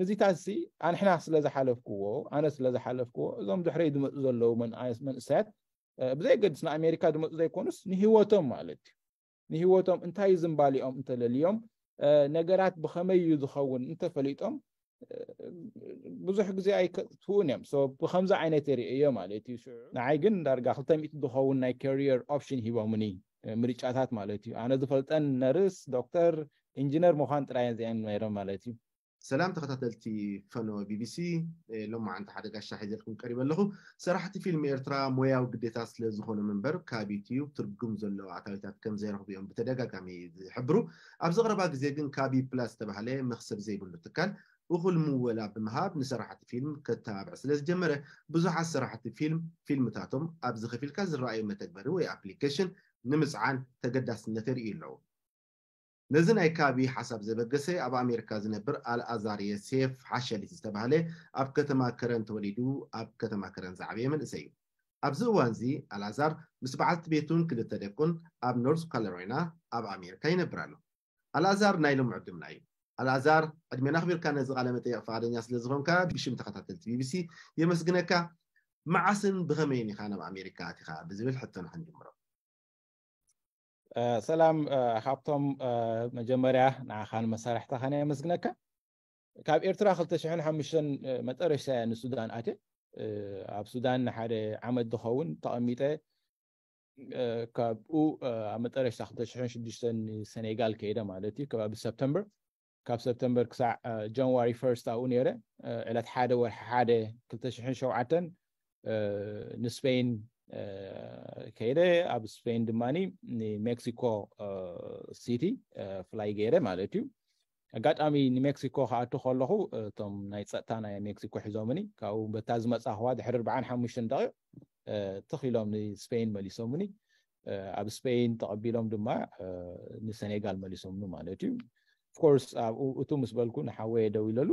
ንዚታት ሲ ኣንሕና ስለ ዝሓለፍክዎ ኣነ ስለ ዝሓለፍክዎ እዞም ድሕረይ ዝመፁ ዘለዉ መንእሰያት ብዘየገድስ ንኣሜሪካ ዝመፁ ዘይኮኑስ ንህይወቶም ማለት እዩ ንህይወቶም እንታይ ዝምባሊኦም እንተለልዮም ነገራት ብኸመይ እዩ ዝኸውን እንተፈሊጦም ብዙሕ ግዜ ኣይከጥፍኡን እዮም ብከምዚ ዓይነት የርእዮ ማለት እዩ ንዓይ ግን ዳርጋ ክልተ ሚእቲ ዝኸውን ናይ career option ሂቦምኒ ምርጫታት ማለት እዩ ኣነ ዝፈልጠን ነርስ ዶክተር ኢንጂነር ምዃን ጥራይ እዚኣን ነይሮም ማለት እዩ ሰላም ተኸታተልቲ ፈኖ ቢቢሲ ሎማዓንቲ ሓደ ጋሻ ሒዘልኩም ቀሪበ ኣለኹ። ሰራሕቲ ፊልም ኤርትራ ሞያዊ ግዴታ ስለ ዝኾኖም እምበር ካብ ዩትዩብ ትርጉም ዘለዎ ኣታዊታት ከም ዘይረኽቡ እዮም ብተደጋጋሚ ዝሕብሩ። ኣብዚ ቀረባ ግዜ ግን ካቢ ፕላስ ዝተባህለ መኽሰብ ዘይብሉ ትካል እኹል ምወላ ብምሃብ ንሰራሕቲ ፊልም ከተባብዕ ስለ ዝጀመረ ብዙሓት ሰራሕቲ ፊልም ፊልምታቶም ኣብዚ ከፊልካ ዝረኣዩ መተግበሪ ወይ ኣፕሊኬሽን ንምፅዓን ተገዳስነት የርእዩ ኣለዉ። ነዚ ናይ ካቢ ሓሳብ ዘበገሰ ኣብ ኣሜሪካ ዝነብር ኣልኣዛር የሴፍ ሓሸሊት ዝተባህለ ኣብ ከተማ ከረን ተወሊዱ ኣብ ከተማ ከረን ዝዓበየ መንእሰይ እዩ። ኣብዚ እዋንዚ ኣልኣዛር ምስ በዓልቲ ቤቱን ክልተ ደቁን ኣብ ኖርዝ ካሮላይና ኣብ ኣሜሪካ ይነብር ኣሎ። ኣልኣዛር ናይ ሎም ዕዱምና እዩ። ኣልኣዛር ዕድሜና ኣኽቢርካ ነዚ ቃለ መጠየቕ ፈቓደኛ ስለ ዝኾንካ ብሽም ተኸታተልቲ ቢቢሲ የመስግነካ። መዓስን ብኸመይን ኢኻ ናብ ኣሜሪካ ኣቲኻ ብዝብል ሕቶና ክንጅምሮ። ሰላም ሃብቶም መጀመርያ ንዓኻን መሳርሕትኻን የመስግነካ ካብ ኤርትራ ክልተ ሽሕን ሓሙሽተን መጠረሽታ እያ ንሱዳን ኣትየ ኣብ ሱዳን ንሓደ ዓመት ዝኸውን ተቐሚጠ ካብኡ ኣብ መጠረሽታ ክልተ ሽሕን ሽዱሽተን ንሰኔጋል ከይደ ማለት እዩ ከባቢ ሰፕተምበር ካብ ሰፕተምበር ክሳዕ ጃንዋሪ ፈርስት ኣብኡ ነይረ ዕለት ሓደ ወርሒ ሓደ ክልተ ሽሕን ሸውዓተን ንስፔን ከይደ ኣብ ስፔን ድማ ንሜክሲኮ ሲቲ ፍላይ ገይረ ማለት እዩ ኣጋጣሚ ንሜክሲኮ ክኣቱ ከለኹ እቶም ናይ ፀጥታ ናይ ሜክሲኮ ሒዞምኒ ካብኡ በታ ዝመፃኽዋ ድሕሪ ኣርባዓን ሓሙሽተን ደቂቕ ትኽ ኢሎም ንስፔን መሊሶምኒ ኣብ ስፔን ተቐቢሎም ድማ ንሰኔጋል መሊሶምኒ ማለት እዩ ኮርስ ኣብኡ እቱ ምስ በልኩ ንሓወየ ደው ኢለሉ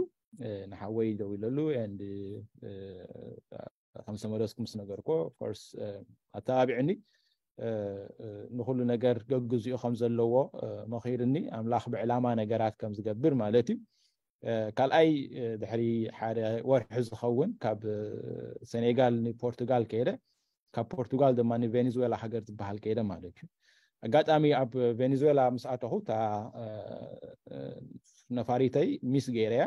ንሓወይ ደው ኢለሉ and ከም ዝተመለስኩ ምስ ነገርኮ ኮርስ ኣተባቢዕኒ ንኩሉ ነገር ገግዝኡ ከም ዘለዎ መኺርኒ ኣምላኽ ብዕላማ ነገራት ከም ዝገብር ማለት እዩ ካልኣይ ድሕሪ ሓደ ወርሒ ዝኸውን ካብ ሰኔጋል ንፖርቱጋል ከይደ ካብ ፖርቱጋል ድማ ንቬኔዙዌላ ሃገር ዝበሃል ከይደ ማለት እዩ ኣጋጣሚ ኣብ ቬኔዙዌላ ምስ ኣተኹ እታ ነፋሪተይ ሚስ ገይረያ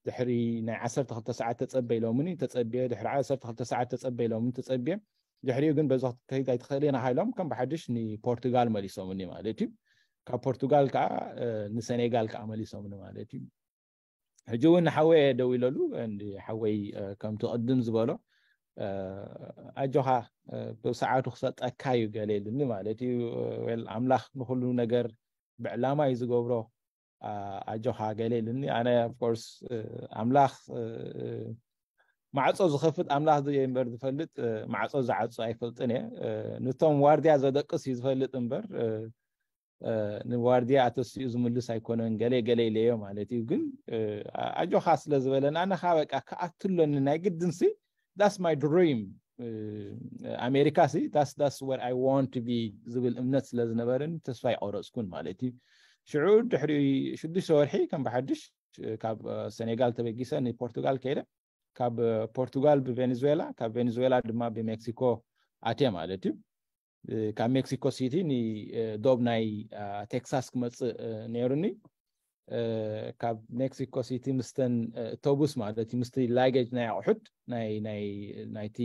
ድሕሪ ናይ ዓሰርተ ክልተ ሰዓት ተፀበ ኢሎምኒ ተፀቢየ ድሕሪ ዓሰርተ ክልተ ሰዓት ተፀበ ኢሎምኒ ተፀቢየ ድሕሪኡ ግን በዚ ክትከይድ ኣይትኽእልን ኢኻ ኢሎም ከም ብሓድሽ ንፖርቱጋል መሊሶምኒ ማለት እዩ ካብ ፖርቱጋል ከዓ ንሰኔጋል ከዓ መሊሶምኒ ማለት እዩ ሕጂ እውን ንሓወይ ደው ኢለሉ ሓወይ ከምቲ ቅድም ዝበሎ ኣጆኻ ብሰዓቱ ክሰጠካ እዩ ገለ ኢሉኒ ማለት እዩ ኣምላኽ ንኩሉ ነገር ብዕላማ እዩ ዝገብሮ ኣጆኻ ገለ ኢሉኒ ኣነ ኮርስ ኣምላኽ ማዕፆ ዝኸፍት ኣምላኽ ዘየንበር ዝፈልጥ ማዕፆ ዝዓፁ ኣይፈልጥን እየ ንቶም ዋርድያ ዘደቅስ እዩ ዝፈልጥ እምበር ንዋርድያ ኣተሲኡ ዝምልስ ኣይኮነን ገለ ገለ ኢለዮ ማለት እዩ ግን ኣጆኻ ስለ ዝበለና ኣነኻ በቃ ክኣትለኒ ናይ ግድንሲ that's my dream ኣሜሪካ ሲ that's that's where I want to be ዝብል እምነት ስለ ዝነበረኒ ተስፋ ይቆረፅኩን ማለት እዩ ሽዑ ድሕሪ ሽዱሽተ ወርሒ ከም ብሓድሽ ካብ ሰኔጋል ተበጊሰ ንፖርቱጋል ከይደ ካብ ፖርቱጋል ብቬኔዙዌላ ካብ ቬኔዙዌላ ድማ ብሜክሲኮ ኣትየ ማለት እዩ ካብ ሜክሲኮ ሲቲ ንዶብ ናይ ቴክሳስ ክመፅእ ነይሩኒ ካብ ሜክሲኮ ሲቲ ምስተን ቶቡስ ማለት እዩ ምስቲ ላጌጅ ናይ ኣቑሑት ናይቲ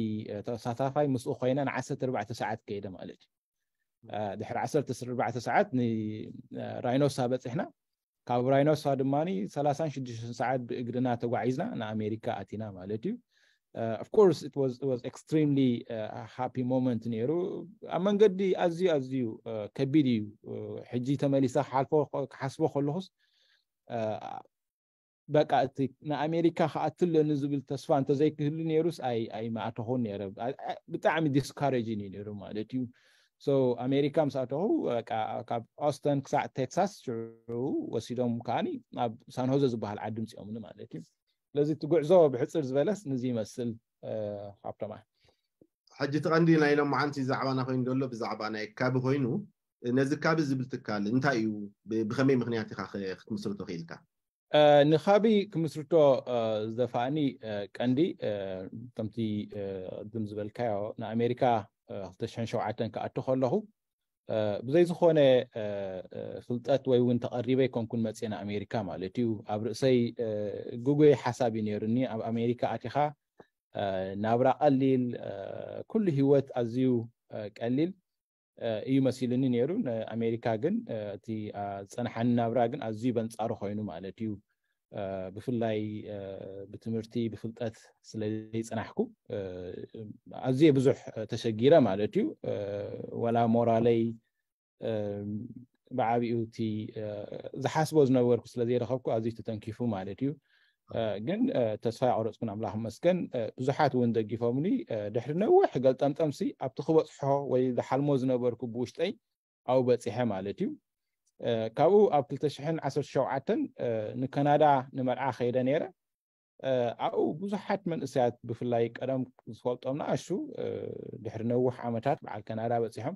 ተሳታፋይ ምስኡ ኮይነ ን14 ሰዓት ከይደ ማለት እዩ ድሕሪ 14 ሰዓት ንራይኖሳ በፂሕና ካብ ራይኖሳ ድማ ሰላሳን ሽዱሽተን ሰዓት ብእግርና ተጓዒዝና ንኣሜሪካ ኣቲና ማለት እዩ of course it was, it was extremely happy moment ነይሩ ኣብ መንገዲ ኣዝዩ ኣዝዩ ከቢድ እዩ ሕጂ ተመሊሰ ክሓልፎ ክሓስቦ ከለኹስ በቃ እቲ ንኣሜሪካ ክኣትለኒ ዝብል ተስፋ እንተዘይክህሉ ነይሩስ ኣይመኣተኹን ነረ ብጣዕሚ discouraging እዩ ነይሩ ማለት እዩ so ኣሜሪካ ምስ ኣተኹ ካብ ኦስተን ክሳዕ ቴክሳስ ሽዑ ወሲዶም ከዓኒ ኣብ ሳንሆዘ ዝበሃል ዓዲ ምፅኦምኒ ማለት እዩ ስለዚ እቲ ጉዕዞ ብሕፅር ዝበለስ ንዚ ይመስል ሃብቶማ ሕጂ እቲ ቀንዲ ናይ ሎማዓንቲ ዛዕባና ኮይኑ ዘሎ ብዛዕባ ናይ ካቢ ኮይኑ ነዚ ካቢ ዝብል ትካል እንታይ እዩ ብከመይ ምክንያት ኢካ ክትምስርቶ ክኢልካ ንካቢ ክምስርቶ ዝደፋእኒ ቀንዲ ከምቲ ቅድም ዝበልካዮ ንኣሜሪካ ክልተ ሽሕን ሸውዓተን ክኣቱ ከለኹ ብዘይ ዝኾነ ፍልጠት ወይ እውን ተቐሪበ ኣይኮንኩን መፅየ ንኣሜሪካ ማለት እዩ። ኣብ ርእሰይ ግጉይ ሓሳብ እዩ ነይሩኒ። ኣብ ኣሜሪካ ኣቲኻ ናብራ ቀሊል፣ ኩሉ ህይወት ኣዝዩ ቀሊል እዩ መሲሉኒ ነይሩ። ንኣሜሪካ ግን እቲ ዝፀንሓኒ ናብራ ግን ኣዝዩ በንፃሩ ኮይኑ ማለት እዩ። ብፍላይ ብትምህርቲ ብፍልጠት ስለዘይፀናሕኩ ኣዝየ ብዙሕ ተሸጊረ ማለት እዩ። ወላ ሞራለይ ብዓብኡ እቲ ዝሓስቦ ዝነበርኩ ስለዘይረኸብኩ ኣዝዩ ተተንኪፉ ማለት እዩ። ግን ተስፋ ያቆረፅኩን ኣምላኽ መስገን ብዙሓት እውን ደጊፎምኒ። ድሕሪ ነዊሕ ገልጠምጠምሲ ኣብቲ ክበፅሖ ወይ ዝሓልሞ ዝነበርኩ ብውሽጠይ ኣብኡ በፂሐ ማለት እዩ። ካብኡ ኣብ ክልተ ሽሕን ዓሰርተ ሸውዓተን ንካናዳ ንመርዓ ከይደ ነይረ። ኣብኡ ብዙሓት መንእሰያት ብፍላይ ቀደም ዝፈልጦም ንኣሹ ድሕሪ ነዊሕ ዓመታት በዓል ካናዳ በፂሖም።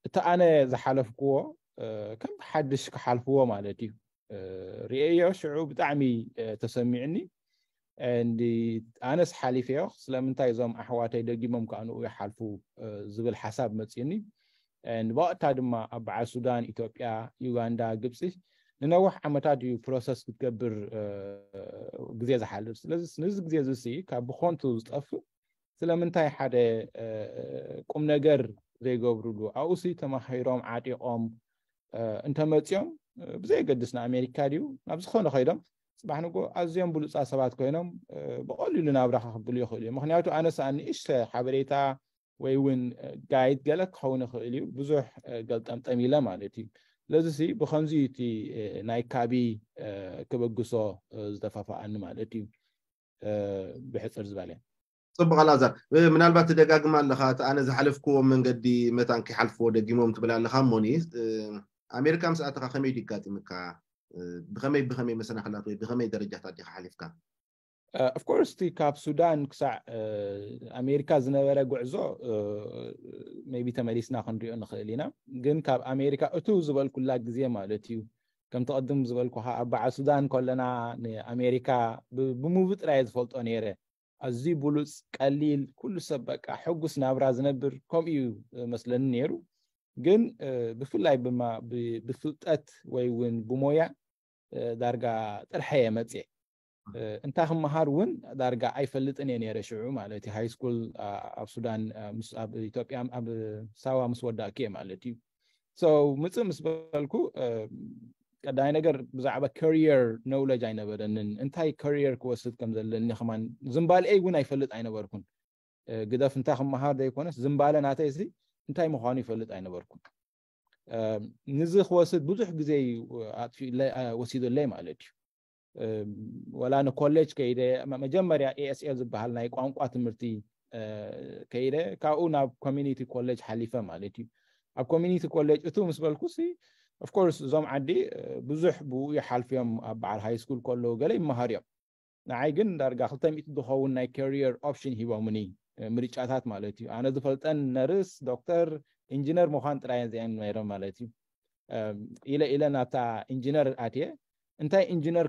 እቲ ኣነ ዝሓለፍክዎ ከም ሓድሽ ክሓልፍዎ ማለት እዩ ርእየዮ። ሽዑ ብጣዕሚ ተሰሚዕኒ። ኣነስ ሓሊፈዮ፣ ስለምንታይ እዞም ኣሕዋተይ ደጊሞም ከዓ ንኡ ይሓልፉ ዝብል ሓሳብ መፅእኒ። ብቐጥታ ድማ ኣብ በዓል ሱዳን፣ ኢትዮጵያ፣ ዩጋንዳ፣ ግብፂ ንነዊሕ ዓመታት እዩ ፕሮሰስ ክትገብር ግዜ ዝሓልፍ። ስለዚ ነዚ ግዜ እዚ ካብ ብኾንቱ ዝጠፍእ ስለምንታይ ሓደ ቁም ነገር ዘይገብርሉ? ኣብኡሲ ተማሂሮም ዓጢቖም እንተመፅኦም ብዘየገድስ ንኣሜሪካ ድዩ ናብ ዝኾነ ከይዶም ፅባሕ ንጎ ኣዝዮም ብሉፃ ሰባት ኮይኖም ብቐሊሉ ናብራኻ ክብሉ ይኽእሉ እዮም። ምክንያቱ ኣነስ ንእሽተ ሓበሬታ ወይ እውን ጋይድ ገለ ክኸውን ይኽእል እዩ። ብዙሕ ገልጠምጠም ኢለ ማለት እዩ። ስለዚ ሲ ብኸምዚ እቲ ናይ ካቢ ክበግሶ ዝተፋፈኣኒ ማለት እዩ። ብሕፅር ዝበለ ፅቡቅ ኣላዛር፣ ምናልባት ትደጋግም ኣለካ እቲ ኣነ ዝሓለፍክዎ መንገዲ መታን ከይሓልፍዎ ደጊሞም ትብል ኣለካ እሞኒ ኣሜሪካ ምስ ኣተካ ከመይ ድጋጢምካ? ብከመይ ብከመይ መሰናክላት ወይ ብከመይ ደረጃታት ዲካ ሓሊፍካ? ኦፍኮርስ እቲ ካብ ሱዳን ክሳዕ ኣሜሪካ ዝነበረ ጉዕዞ ሜቢ ተመሊስና ክንሪኦ ንኽእል ኢና። ግን ካብ ኣሜሪካ እቱ ዝበልኩላ ግዜ ማለት እዩ፣ ከምቲ ቅድም ዝበልኩካ ኣብ በዓል ሱዳን ከለና ንኣሜሪካ ብሙቪ ጥራይ ዝፈልጦ ነይረ። ኣዝዩ ብሉፅ፣ ቀሊል፣ ኩሉ ሰብ በቃ ሕጉስ ናብራ ዝነብር ከምኡ እዩ መስለኒ ነይሩ። ግን ብፍላይ ድማ ብፍልጠት ወይ እውን ብሞያ ዳርጋ ጥርሐ እየ መፅየ። እንታይ ክመሃር እውን ዳርጋ ኣይፈልጥን እየ ነይረ ሽዑ ማለት እዩ። ሃይ ስኩል ኣብ ሱዳን ኣብ ኢትዮጵያ ኣብ ሳዋ ምስ ወዳእኩ እየ ማለት እዩ። ምፅእ ምስ በልኩ ቀዳማይ ነገር ብዛዕባ ካሪየር ኖውለጅ ኣይነበረንን። እንታይ ካሪየር ክወስድ ከም ዘለኒ ከማን ዝምባልኤይ እውን ኣይፈልጥ ኣይነበርኩን። ግደፍ እንታይ ክመሃር ዘይኮነስ ዝምባለ ናተይ እዚ እንታይ ምዃኑ ይፈልጥ ኣይነበርኩን። ንዚ ክወስድ ብዙሕ ግዜ እዩ ኣጥፊኡለይ፣ ወሲዱለይ ማለት እዩ። ወላ ንኮሌጅ ከይደ መጀመርያ ኤኤስኤል ዝበሃል ናይ ቋንቋ ትምህርቲ ከይደ፣ ካብኡ ናብ ኮሚኒቲ ኮሌጅ ሓሊፈ ማለት እዩ። ኣብ ኮሚኒቲ ኮሌጅ እቱ ምስ በልኩ ሲ ኦፍኮርስ እዞም ዓዲ ብዙሕ ብኡ ይሓልፍዮም ኣብ በዓል ሃይ ስኩል ከለዉ ገለ ይመሃር እዮም። ንዓይ ግን ዳርጋ ክልተ ሚእቲ ዝኸውን ናይ ካሪየር ኦፕሽን ሂቦምኒ፣ ምርጫታት ማለት እዩ። ኣነ ዝፈልጠን ነርስ፣ ዶክተር፣ ኢንጂነር ምዃን ጥራይ እዚኣን ነይሮም ማለት እዩ። ኢለ ኢለ ናብታ ኢንጂነር ኣትየ። እንታይ ኢንጂነር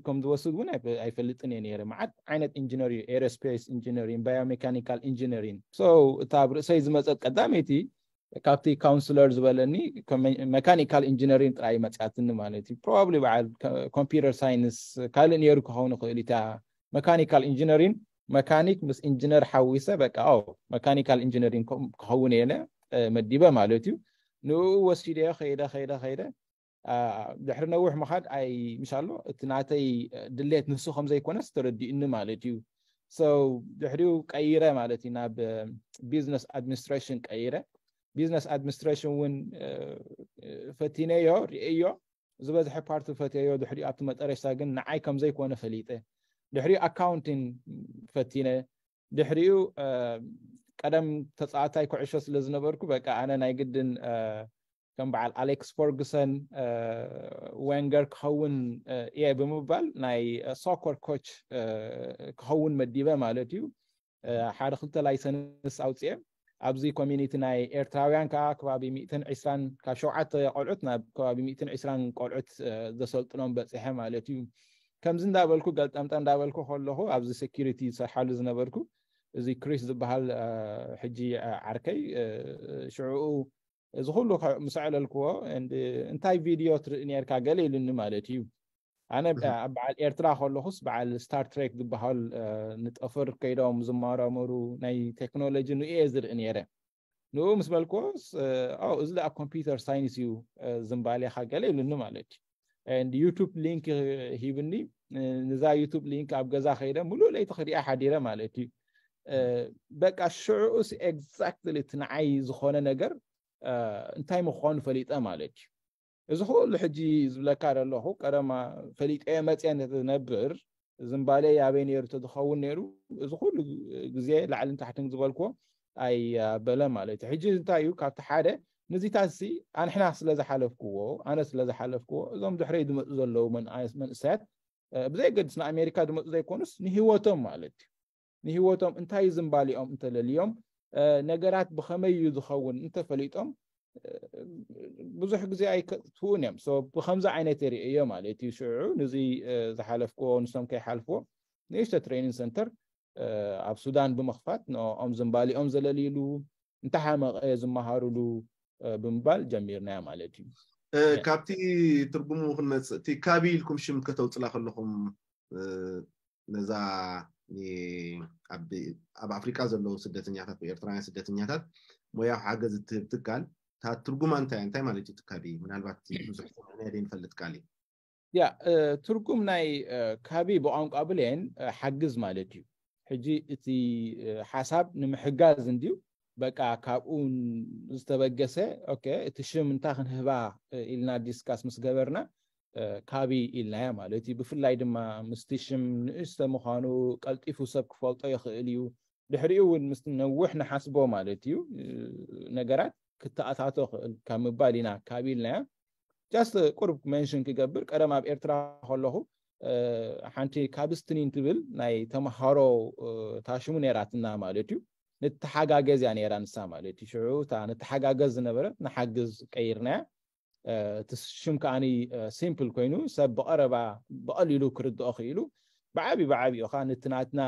ከም ዝወስድ እውን ኣይፈልጥን እየ ነይረ። መዓት ዓይነት ኢንጂነር እዩ፣ ኤሮስፔስ ኢንጂነሪንግ፣ ባዮሜካኒካል ኢንጂነሪንግ። እታ ኣብ ርእሰይ ዝመፀት ቀዳመይቲ ካብቲ ካውንስለር ዝበለኒ መካኒካል ኢንጂነሪንግ ጥራይ መፅያትኒ ማለት እዩ። ፕሮባብሊ በዓል ኮምፒውተር ሳይንስ ካልእ ነይሩ ክኸውን ይኽእል። እታ መካኒካል ኢንጂነሪንግ መካኒክ ምስ ኢንጂነር ሓዊሰ በቃ ኦ መካኒካል ኢንጂነሪንግ ክኸውን እየ ኢለ መዲበ ማለት እዩ። ንኡ ወሲደዮ ከይደ ከይደ ከይደ ድሕሪ ነዊሕ ምኻድ ኣይ ምሻሎ እቲ ናተይ ድሌት ንሱ ከም ዘይኮነስ ተረዲኡኒ ማለት እዩ። ድሕሪኡ ቀይረ ማለት እዩ፣ ናብ ቢዝነስ ኣድሚኒስትሬሽን ቀይረ። ቢዝነስ ኣድሚኒስትሬሽን እውን ፈቲነዮ፣ ርእዮ፣ ዝበዝሐ ፓርቲ ፈትየዮ። ድሕሪኡ ኣብቲ መጠረሽታ ግን ንዓይ ከም ዘይኮነ ፈሊጠ። ድሕሪኡ ኣካውንቲንግ ፈቲነ። ድሕሪኡ ቀደም ተፃዋታይ ኩዕሾ ስለ ዝነበርኩ በቃ ኣነ ናይ ግድን ከም በዓል ኣሌክስ ፈርጉሰን፣ ዌንገር ክኸውን እየ ብምባል ናይ ሶከር ኮች ክኸውን መዲበ ማለት እዩ። ሓደ ክልተ ላይሰንስ ኣውፅኤ። ኣብዚ ኮሚኒቲ ናይ ኤርትራውያን ከዓ ከባቢ ሚእትን ዕስራን፣ ካብ ሸውዓተ ቆልዑት ናብ ከባቢ ሚእትን ዕስራን ቆልዑት ዘሰልጥኖም በፅሐ ማለት እዩ። ከምዚ እንዳበልኩ ገልጠምጠ እንዳበልኩ ከለኹ ኣብዚ security ዝሰርሓሉ ዝነበርኩ እዚ ክሪስ ዝበሃል ሕጂ ዓርከይ ሽዑኡ እዚ ኩሉ ምስ ኣዕለልክዎ እንታይ ቪድዮ ትርኢ ነርካ ገለ ኢሉኒ ማለት እዩ። ኣነ በዓል ኤርትራ ከለኹስ በዓል ስታር ትሬክ ዝበሃል ንጠፈር ከይዶም ዝመራመሩ ናይ ቴክኖሎጂ ንኡ እየ ዝርኢ ነይረ። ንኡ ምስ በልክዎ እዚ ደኣ ኮምፒውተር ሳይንስ እዩ ዝምባሌኻ ገለ ኢሉኒ ማለት እዩ። ዩቱብ ሊንክ ሂብኒ። ንዛ ዩቱብ ሊንክ ኣብ ገዛ ከይደ ሙሉእ ለይቲ ክሪኣ ሓዲረ ማለት እዩ። በቃ ሽዑኡስ ኤግዛክትሊ እቲ ንዓይ ዝኾነ ነገር እንታይ ምዃኑ ፈሊጠ ማለት እዩ። እዚ ኩሉ ሕጂ ዝብለካ ዘለኹ ቀደማ ፈሊጠዮ መፅየ ነብር ዝምባሌ ኣበይ ነይሩ ተዝኸውን ነይሩ እዚ ኩሉ ግዜ ላዕልን ታሕትን ዝበልክዎ ኣይበለ ማለት እዩ። ሕጂ እንታይ እዩ ካብቲ ሓደ ንዚታት ሲ ኣንሕና ስለ ዝሓለፍክዎ ኣነ ስለ ዝሓለፍክዎ እዞም ድሕረይ ዝመፁ ዘለዉ መንእሰያት ብዘየገድስ ንኣሜሪካ ዝመፁ ዘይኮኑስ ንህይወቶም ማለት እዩ ንህይወቶም እንታይ ዝምባሊኦም እንተለልዮም ነገራት ብኸመይ እዩ ዝኸውን እንተፈሊጦም ብዙሕ ግዜ ኣይከጥፍኡን እዮም። ብከምዚ ዓይነት የርእዮ ማለት እዩ። ሽዑ ንዚ ዝሓለፍክዎ ንሶም ከይሓልፍዎ ንእሽተ ትሬኒንግ ሰንተር ኣብ ሱዳን ብምኽፋት ንኦም ዝምባሊኦም ዘለልይሉ እንተሓመቐ ዝመሃሩሉ ብምባል ጀሚርናያ ማለት እዩ። ካብቲ ትርጉሙ ክንመፅእ እቲ ካቢ ኢልኩም ሽም ከተውፅላ ከለኹም ነዛ ኣብ ኣፍሪቃ ዘለዉ ስደተኛታት ኤርትራውያን ስደተኛታት ሞያዊ ሓገዝ እትህብ ትካል እታ ትርጉማ እንታይ እንታይ ማለት እዩ? ትካቢ ምናልባት ብዙሕ ሰምዕናዮ ዘይንፈልጥ ቃል እዩ። ያ ትርጉም ናይ ካቢ ብቋንቋ ብሌን ሓግዝ ማለት እዩ። ሕጂ እቲ ሓሳብ ንምሕጋዝ እንድዩ በቃ ካብኡ ዝተበገሰ ኦኬ እቲ ሽም እንታይ ክንህባ ኢልና ዲስካስ ምስ ገበርና ካቢ ኢልናያ ማለት እዩ። ብፍላይ ድማ ምስቲ ሽም ንእሽተ ምዃኑ ቀልጢፉ ሰብ ክፈልጦ ይኽእል እዩ። ድሕሪኡ እውን ምስ ነዊሕ ንሓስቦ ማለት እዩ ነገራት ክተኣታቶ ክእል ካብ ምባል ኢና ካቢ ኢልናያ። ጃስት ቁርብ ሜንሽን ክገብር ቀደም ኣብ ኤርትራ ከለኹ ሓንቲ ካብስትኒን ትብል ናይ ተምሃሮ ታሽሙ ነይራትና ማለት እዩ። ንተሓጋገዝ እያ ነይራ ንሳ ማለት እዩ። ሽዑ እታ ንተሓጋገዝ ዝነበረት ንሓግዝ ቀይርናያ። እቲ ሽም ከዓኒ ሲምፕል ኮይኑ ሰብ ብቐረባ ብቐሊሉ ክርድኦ ክኢሉ ብዓብዩ ብዓብዩ ኻ ነቲ ናትና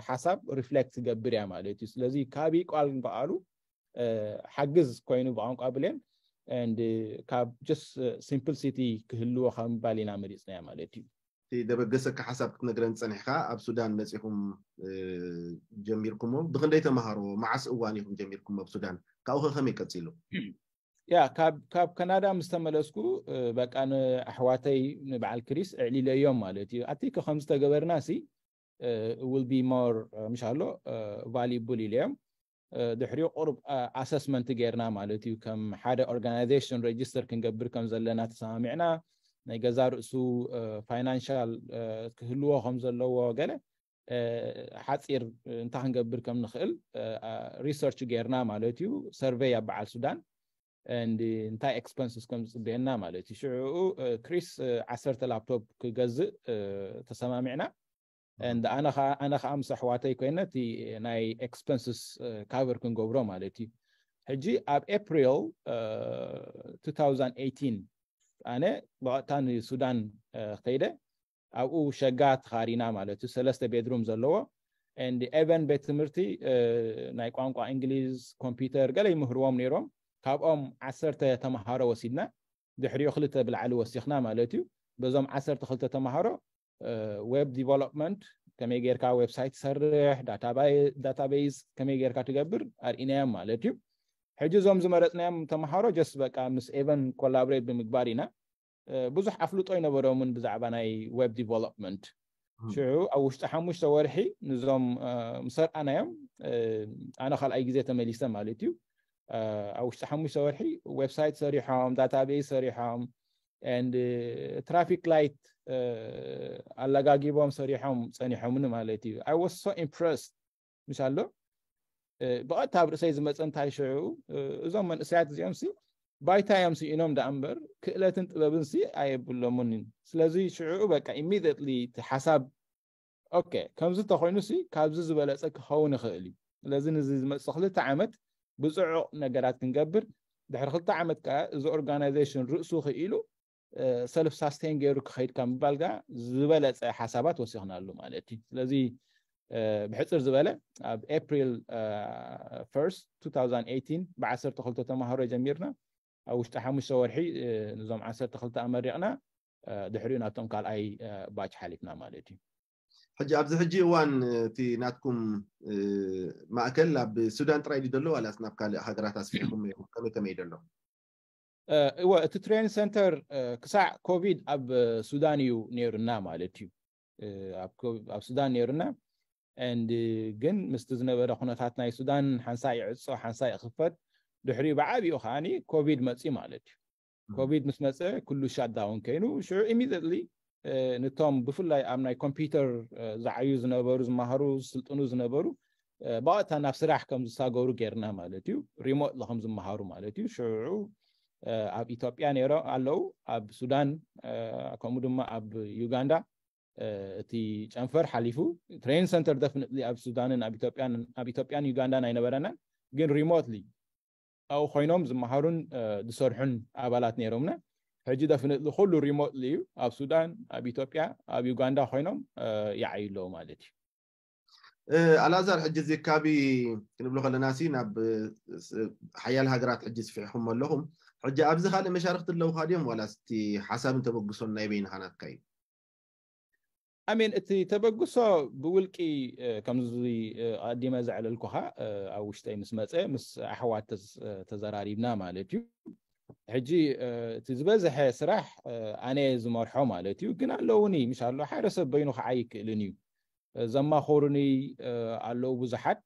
ሓሳብ ሪፍሌክት ትገብር እያ ማለት እዩ። ስለዚ ካቢ ቃል በቃሉ ሓግዝ ኮይኑ ብቋንቋ ብሌን and ካብ just simplicity ክህልዎ ካብ ምባል ኢና መሪፅናያ ማለት እዩ። እቲ ደበገሰካ ሓሳብ ክትነግረን ፀኒሕካ ኣብ ሱዳን መፂኹም ጀሚርኩሞ ብክንደይ ተምሃሮ መዓስ እዋን ኢኹም ጀሚርኩሞ ኣብ ሱዳን ካብኡ ከ ከመይ ቀፂሉ? ያ ካብ ካናዳ ምስ ተመለስኩ በቃ ንኣሕዋተይ ንበዓል ክሪስ ኣዕሊለዮም ማለት እዩ። ኣቲ ከምዝተገበርና ሲ will be more ምሽ ኣሎ valuable ኢለዮም። ድሕሪኡ ቁሩብ ኣሰስመንት ጌርና ማለት እዩ። ከም ሓደ ኦርጋናይዜሽን ሬጅስተር ክንገብር ከም ዘለና ተሰማሚዕና ናይ ገዛ ርእሱ ፋይናንሻል ክህልዎ ከም ዘለዎ ገለ ሓፂር እንታይ ክንገብር ከም ንኽእል ሪሰርች ጌርና ማለት እዩ። ሰርቬይ ኣብ በዓል ሱዳን and እንታይ ኤክስፐንስስ ከም ዝፅበየና ማለት እዩ። ሽዑኡ ክሪስ ዓሰርተ ላፕቶፕ ክገዝእ ተሰማሚዕና። ኣነ ከዓ ምስ ኣሕዋተይ ኮይነ እቲ ናይ ኤክስፐንስስ ካቨር ክንገብሮ ማለት እዩ። ሕጂ ኣብ ኤፕሪል two thousand eighteen ኣነ ብቐጥታ ንሱዳን ከይደ ኣብኡ ሸጋ ተኻሪና ማለት እዩ። ሰለስተ ቤድሩም ዘለዎ and even ቤት ትምህርቲ ናይ ቋንቋ እንግሊዝ ኮምፒውተር ገለ ይምህርዎም ነይሮም። ካብኦም ዓሰርተ ተምሃሮ ወሲድና ድሕሪኡ ክልተ ብላዕሊ ወሲኽና ማለት እዩ። በዞም ዓሰርተ ክልተ ተምሃሮ ዌብ ዲቨሎፕመንት ከመይ ጌርካ ዌብሳይት ትሰርሕ ዳታቤዝ ከመይ ጌርካ ትገብር ኣርኢናዮም ማለት እዩ። ሕጂ እዞም ዝመረፅናዮም ተምሃሮ ጀስት በቃ ምስ ኤቨን ኮላብሬት ብምግባር ኢና። ብዙሕ ኣፍልጦ ኣይነበሮምን ብዛዕባ ናይ ዌብ ዲቨሎፕመንት። ሽዑ ኣብ ውሽጢ ሓሙሽተ ወርሒ ንዞም ምስ ኣርኣናዮም ኣነ ካልኣይ ግዜ ተመሊሰ ማለት እዩ። ኣብ ውሽጢ ሓሙሽተ ወርሒ ዌብሳይት ሰሪሖም ዳታቤዝ ሰሪሖም and ትራፊክ ላይት ኣለጋጊቦም ሰሪሖም ፀኒሖምኒ ማለት እዩ። I was so impressed ምሽ ኣሎ ብቐጥታ ኣብ ርእሰይ ዝመፀ እንታይ ሽዑ እዞም መንእሰያት እዚኦም ሲ ባይታ እዮም ስኢኖም ደኣ እምበር ክእለትን ጥበብን ሲ ኣየብሎምን። ስለዚ ሽዑ በቃ ኢሚዲየትሊ እቲ ሓሳብ ኦኬ ከምዚ ተኮይኑ ሲ ካብዚ ዝበለፀ ክኸውን ይኽእል እዩ። ስለዚ ንዚ ዝመፅእ ክልተ ዓመት ብፅዑቕ ነገራት ክንገብር ድሕሪ ክልተ ዓመት ከዓ እዚ ኦርጋናይዜሽን ርእሱ ክኢሉ ሰልፍ ሳስቴን ገይሩ ክኸይድ ካብ ምባል ጋር ዝበለፀ ሓሳባት ወሲኽናሉ ማለት እዩ። ስለዚ ብሕፅር ዝበለ ኣብ ኤፕሪል ፈርስት ቱ ታውዘንድ ኤይቲን ብዓሰርተ ክልተ ተማሃሮ ጀሚርና ኣብ ውሽጢ ሓሙሽተ ወርሒ ነዞም ዓሰርተ ክልተ ኣመሪቕና ድሕሪኡ ናብቶም ካልኣይ ባች ሓሊፍና ማለት እዩ። ሕጂ ኣብዚ ሕጂ እዋን እቲ ናትኩም ማእከል ኣብ ሱዳን ጥራይ ድዩ ዘሎ ዋላስ ናብ ካልእ ሃገራት ኣስፊሕኩም ኢኹም? ከመይ ከመይ ዘሎ? እወ፣ እቲ ትሬኒንግ ሰንተር ክሳዕ ኮቪድ ኣብ ሱዳን እዩ ነይሩና ማለት እዩ። ኣብ ሱዳን ነይሩና። And ግን ምስቲ ዝነበረ ኩነታት ናይ ሱዳን ሓንሳእ ይዕጾ ሓንሳእ ይኽፈት፣ ድሕሪኡ ብዓቢኡ ከዓኒ ኮቪድ መጺ ማለት እዩ። ኮቪድ ምስ መጸ ኩሉ ሻትዳውን ከይኑ ሽዑ ኢሚዲየትሊ ንቶም ብፍላይ ኣብ ናይ ኮምፒውተር ዝዓዩ ዝነበሩ ዝመሃሩ ዝስልጥኑ ዝነበሩ ብቐጥታ ናብ ስራሕ ከም ዝሳገሩ ጌርና ማለት እዩ። ሪሞት ከም ዝመሃሩ ማለት እዩ። ሽዑ ኣብ ኢትዮጵያ ነይሮ ኣለዉ፣ ኣብ ሱዳን ከምኡ ድማ ኣብ ዩጋንዳ እቲ ጨንፈር ሓሊፉ። ትሬኒንግ ሰንተር ደፍኒትሊ ኣብ ሱዳንን ኣብ ኢትዮጵያን ዩጋንዳን ኣይነበረናን፣ ግን ሪሞትሊ ኣብኡ ኮይኖም ዝመሃሩን ዝሰርሑን ኣባላት ነይሮምና። ሕጂ ደፍኒትሊ ኩሉ ሪሞትሊ እዩ። ኣብ ሱዳን፣ ኣብ ኢትዮጵያ፣ ኣብ ዩጋንዳ ኮይኖም ይዓዩ ኣለዉ ማለት እዩ። ኣልኣዛር፣ ሕጂ እዚ ኣካባቢ ክንብሎ ከለና ሲ ናብ ሓያል ሃገራት ሕጂ ስፊሕኩም ኣለኹም። ሕጂ ኣብዚ ካልእ መሻርክቲ ኣለውካ ድዮም ዋላ እቲ ሓሳብን ተበግሶን ናይ በይንኻ ናትካ እዩ? ኣሜን። እቲ ተበግሶ ብውልቂ ከምዚ ኣዲመ ዘዕለልኩኻ ኣብ ውሽጠይ ምስ መፀ ምስ ኣሕዋት ተዘራሪብና ማለት እዩ። ሕጂ እቲ ዝበዝሐ ስራሕ ኣነ ዝመርሖ ማለት እዩ። ግን ኣለውኒ ምሽ ኣሎ ሓደ ሰብ በይኑ ከዓ ይክእልን እዩ። ዘማኸሩኒ ኣለዉ ብዙሓት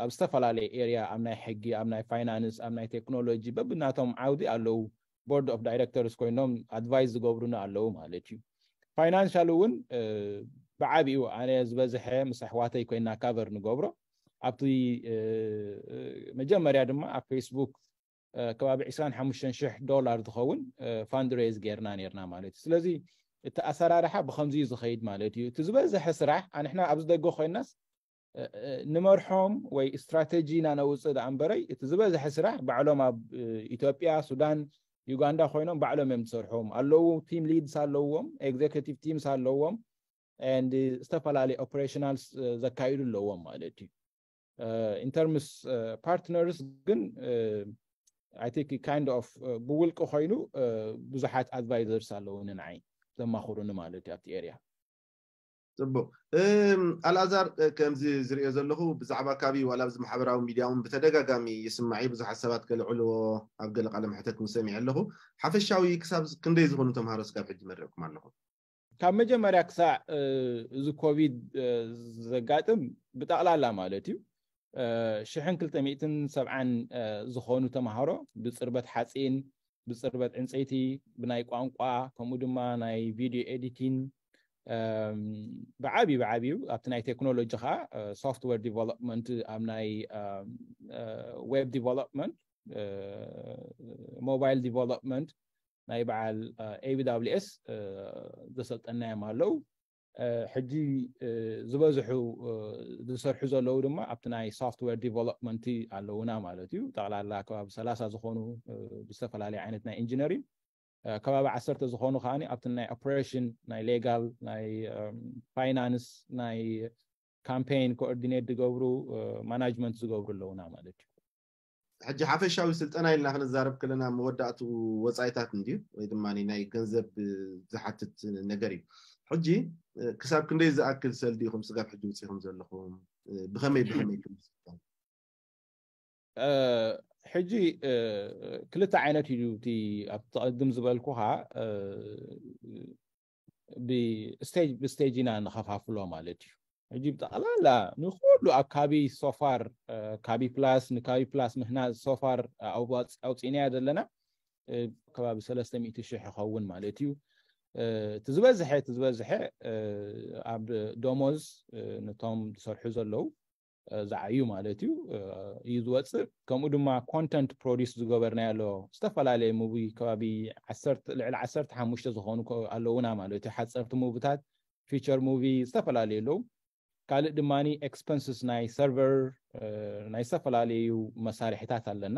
ኣብ ዝተፈላለየ ኤርያ፣ ኣብ ናይ ሕጊ፣ ኣብ ናይ ፋይናንስ፣ ኣብ ናይ ቴክኖሎጂ በብናቶም ዓውዲ ኣለዉ። ቦርድ ኦፍ ዳይሬክተርስ ኮይኖም ኣድቫይስ ዝገብሩኒ ኣለዉ ማለት እዩ። ፋይናንሻል እውን ብዓቢኡ ኣነ ዝበዝሐ ምስ ኣሕዋተይ ኮይና ካቨር ንገብሮ። ኣብቲ መጀመርያ ድማ ኣብ ፌስቡክ ከባቢ ዕስራን ሓሙሽተን ሽሕ ዶላር ዝኸውን ፋንድሬዝ ጌርና ነርና ማለት እዩ። ስለዚ እቲ ኣሰራርሓ ብከምዚ እዩ ዝኸይድ ማለት እዩ። እቲ ዝበዝሐ ስራሕ ኣንሕና ኣብዚ ደገ ኮይናስ ንመርሖም ወይ ስትራቴጂ ኢና ነውፅእ ደኣ እምበረይ እቲ ዝበዝሐ ስራሕ ባዕሎም ኣብ ኢትዮጵያ፣ ሱዳን፣ ዩጋንዳ ኮይኖም ባዕሎም እዮም ዝሰርሖም ኣለዉ። ቲም ሊድስ ኣለዎም፣ ኤግዜኪቲቭ ቲምስ ኣለዎም፣ and ዝተፈላለዩ ኦፕሬሽናልስ ዘካይዱ ኣለዎም ማለት እዩ። ኢንተርምስ ፓርትነርስ ግን I think kind of ብውልቂ ኮይኑ ብዙሓት ኣድቫይዘርስ ኣለውኒ ንዓይ ዘማኽሩኒ ማለት እዩ ኣብቲ ኤርያ። ፅቡቅ። ኣልኣዛር፣ ከምዚ ዝሪኦ ዘለኹ ብዛዕባ ካቢ ዋላ ኣብዚ ማሕበራዊ ሚድያ እውን ብተደጋጋሚ ይስማዕ እዩ። ብዙሓት ሰባት ከልዕልዎ ኣብ ገለ ቃለ መሕተት ሰሚዐ ኣለኹ። ሓፈሻዊ ክሳብ ክንደይ ዝኾኑ ተምሃሮ ስጋብ ሕጂ መሪቕኩም ኣለኹም? ካብ መጀመርያ ክሳዕ እዚ ኮቪድ ዘጋጥም ብጠቕላላ ማለት እዩ ሽሕን ክልተ ሚእትን ሰብዓን ዝኾኑ ተምሃሮ ብፅርበት ሓፂን፣ ብፅርበት ዕንፀይቲ፣ ብናይ ቋንቋ፣ ከምኡ ድማ ናይ ቪድዮ ኤዲቲን፣ ብዓብዩ ብዓብዩ ኣብቲ ናይ ቴክኖሎጂ ከዓ ሶፍትዌር ዲቨሎፕመንት፣ ኣብ ናይ ዌብ ዲቨሎፕመንት፣ ሞባይል ዲቨሎፕመንት ናይ በዓል ኤ ቢ ደብሊው ኤስ ዘሰልጠናዮም ኣለዉ። ሕጂ ዝበዝሑ ዝሰርሑ ዘለዉ ድማ ኣብቲ ናይ ሶፍትዌር ዲቨሎፕመንት ኣለዉና ማለት እዩ። ጠቕላላ ከባቢ ሰላሳ ዝኾኑ ብዝተፈላለየ ዓይነት ናይ ኢንጂነሪንግ፣ ከባቢ ዓሰርተ ዝኾኑ ከዓ ኣብቲ ናይ ኦፕሬሽን፣ ናይ ሌጋል፣ ናይ ፋይናንስ፣ ናይ ካምፔን ኮኦርዲኔት ዝገብሩ፣ ማናጅመንት ዝገብሩ ኣለዉና ማለት እዩ። ሕጂ ሓፈሻዊ ስልጠና ኢልና ክንዛረብ ከለና መወዳእቱ ወፃኢታት እንድዩ ወይ ድማ ናይ ገንዘብ ዝሓትት ነገር እዩ። ሕጂ ክሳብ ክንደይ ዝኣክል ሰልዲ ኢኹም ስጋብ ሕጂ ውፅኢኹም ዘለኹም? ብኸመይ ብኸመይ? ሕጂ ክልተ ዓይነት እዩ እቲ ኣብ ተቐድም ዝበልኩኻ ብስቴጅ ብስቴጅ ኢና ንኸፋፍሎ ማለት እዩ። ሕጂ ብጠቕላላ ንኩሉ ኣብ ካቢ ሶፋር፣ ካቢ ፕላስ፣ ንካቢ ፕላስ ምህናፅ ሶፋር ኣውፂእናያ ዘለና ከባቢ ሰለስተ ሚእቲ ሽሕ ይኸውን ማለት እዩ። እቲ ዝበዝሐ እቲ ዝበዝሐ ኣብ ደሞዝ ነቶም ዝሰርሑ ዘለዉ ዝዓዩ ማለት እዩ እዩ ዝወፅእ። ከምኡ ድማ ኮንተንት ፕሮዲስ ዝገበርናዮ ኣሎ ዝተፈላለየ ሙቪ ከባቢ ልዕሊ ዓሰርተ ሓሙሽተ ዝኾኑ ኣለዉና ማለት እዩ። ሓፀርቲ ሙቪታት፣ ፊቸር ሙቪ ዝተፈላለዩ ኣለዉ። ካልእ ድማ ኤክስፐንስስ ናይ ሰርቨር ናይ ዝተፈላለዩ መሳርሒታት ኣለና።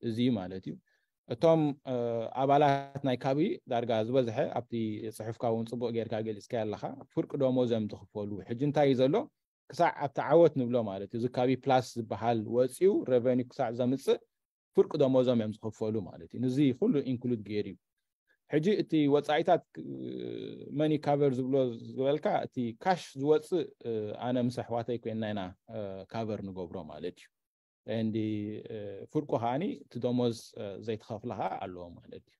እዚ ማለት እዩ። እቶም ኣባላት ናይ ካቢ ዳርጋ ዝበዝሐ ኣብቲ ፅሑፍካ እውን ፅቡቅ ጌርካ ገሊፅካ ኣለካ። ፍርቂ ደሞዝ እዮም ዝኽፈሉ። ሕጂ እንታይ እዩ ዘሎ? ክሳዕ ኣብቲ ዓወት ንብሎ ማለት እዩ፣ እዚ ካቢ ፕላስ ዝበሃል ወፂኡ ረቨኒ ክሳዕ ዘምፅእ ፍርቂ ደሞዞም እዮም ዝኽፈሉ ማለት እዩ። ንዚ ኩሉ ኢንክሉድ ገይሩ እዩ። ሕጂ እቲ ወፃኢታት መኒ ካቨር ዝብሎ ዝበልካ፣ እቲ ካሽ ዝወፅእ ኣነ ምስ ኣሕዋተይ ኮይንና ኢና ካቨር ንገብሮ ማለት እዩ። እንዲ ፍርቁ ከዓኒ እቲ ደሞዝ ዘይተኸፍለ ከዓ ኣለዎ ማለት እዩ።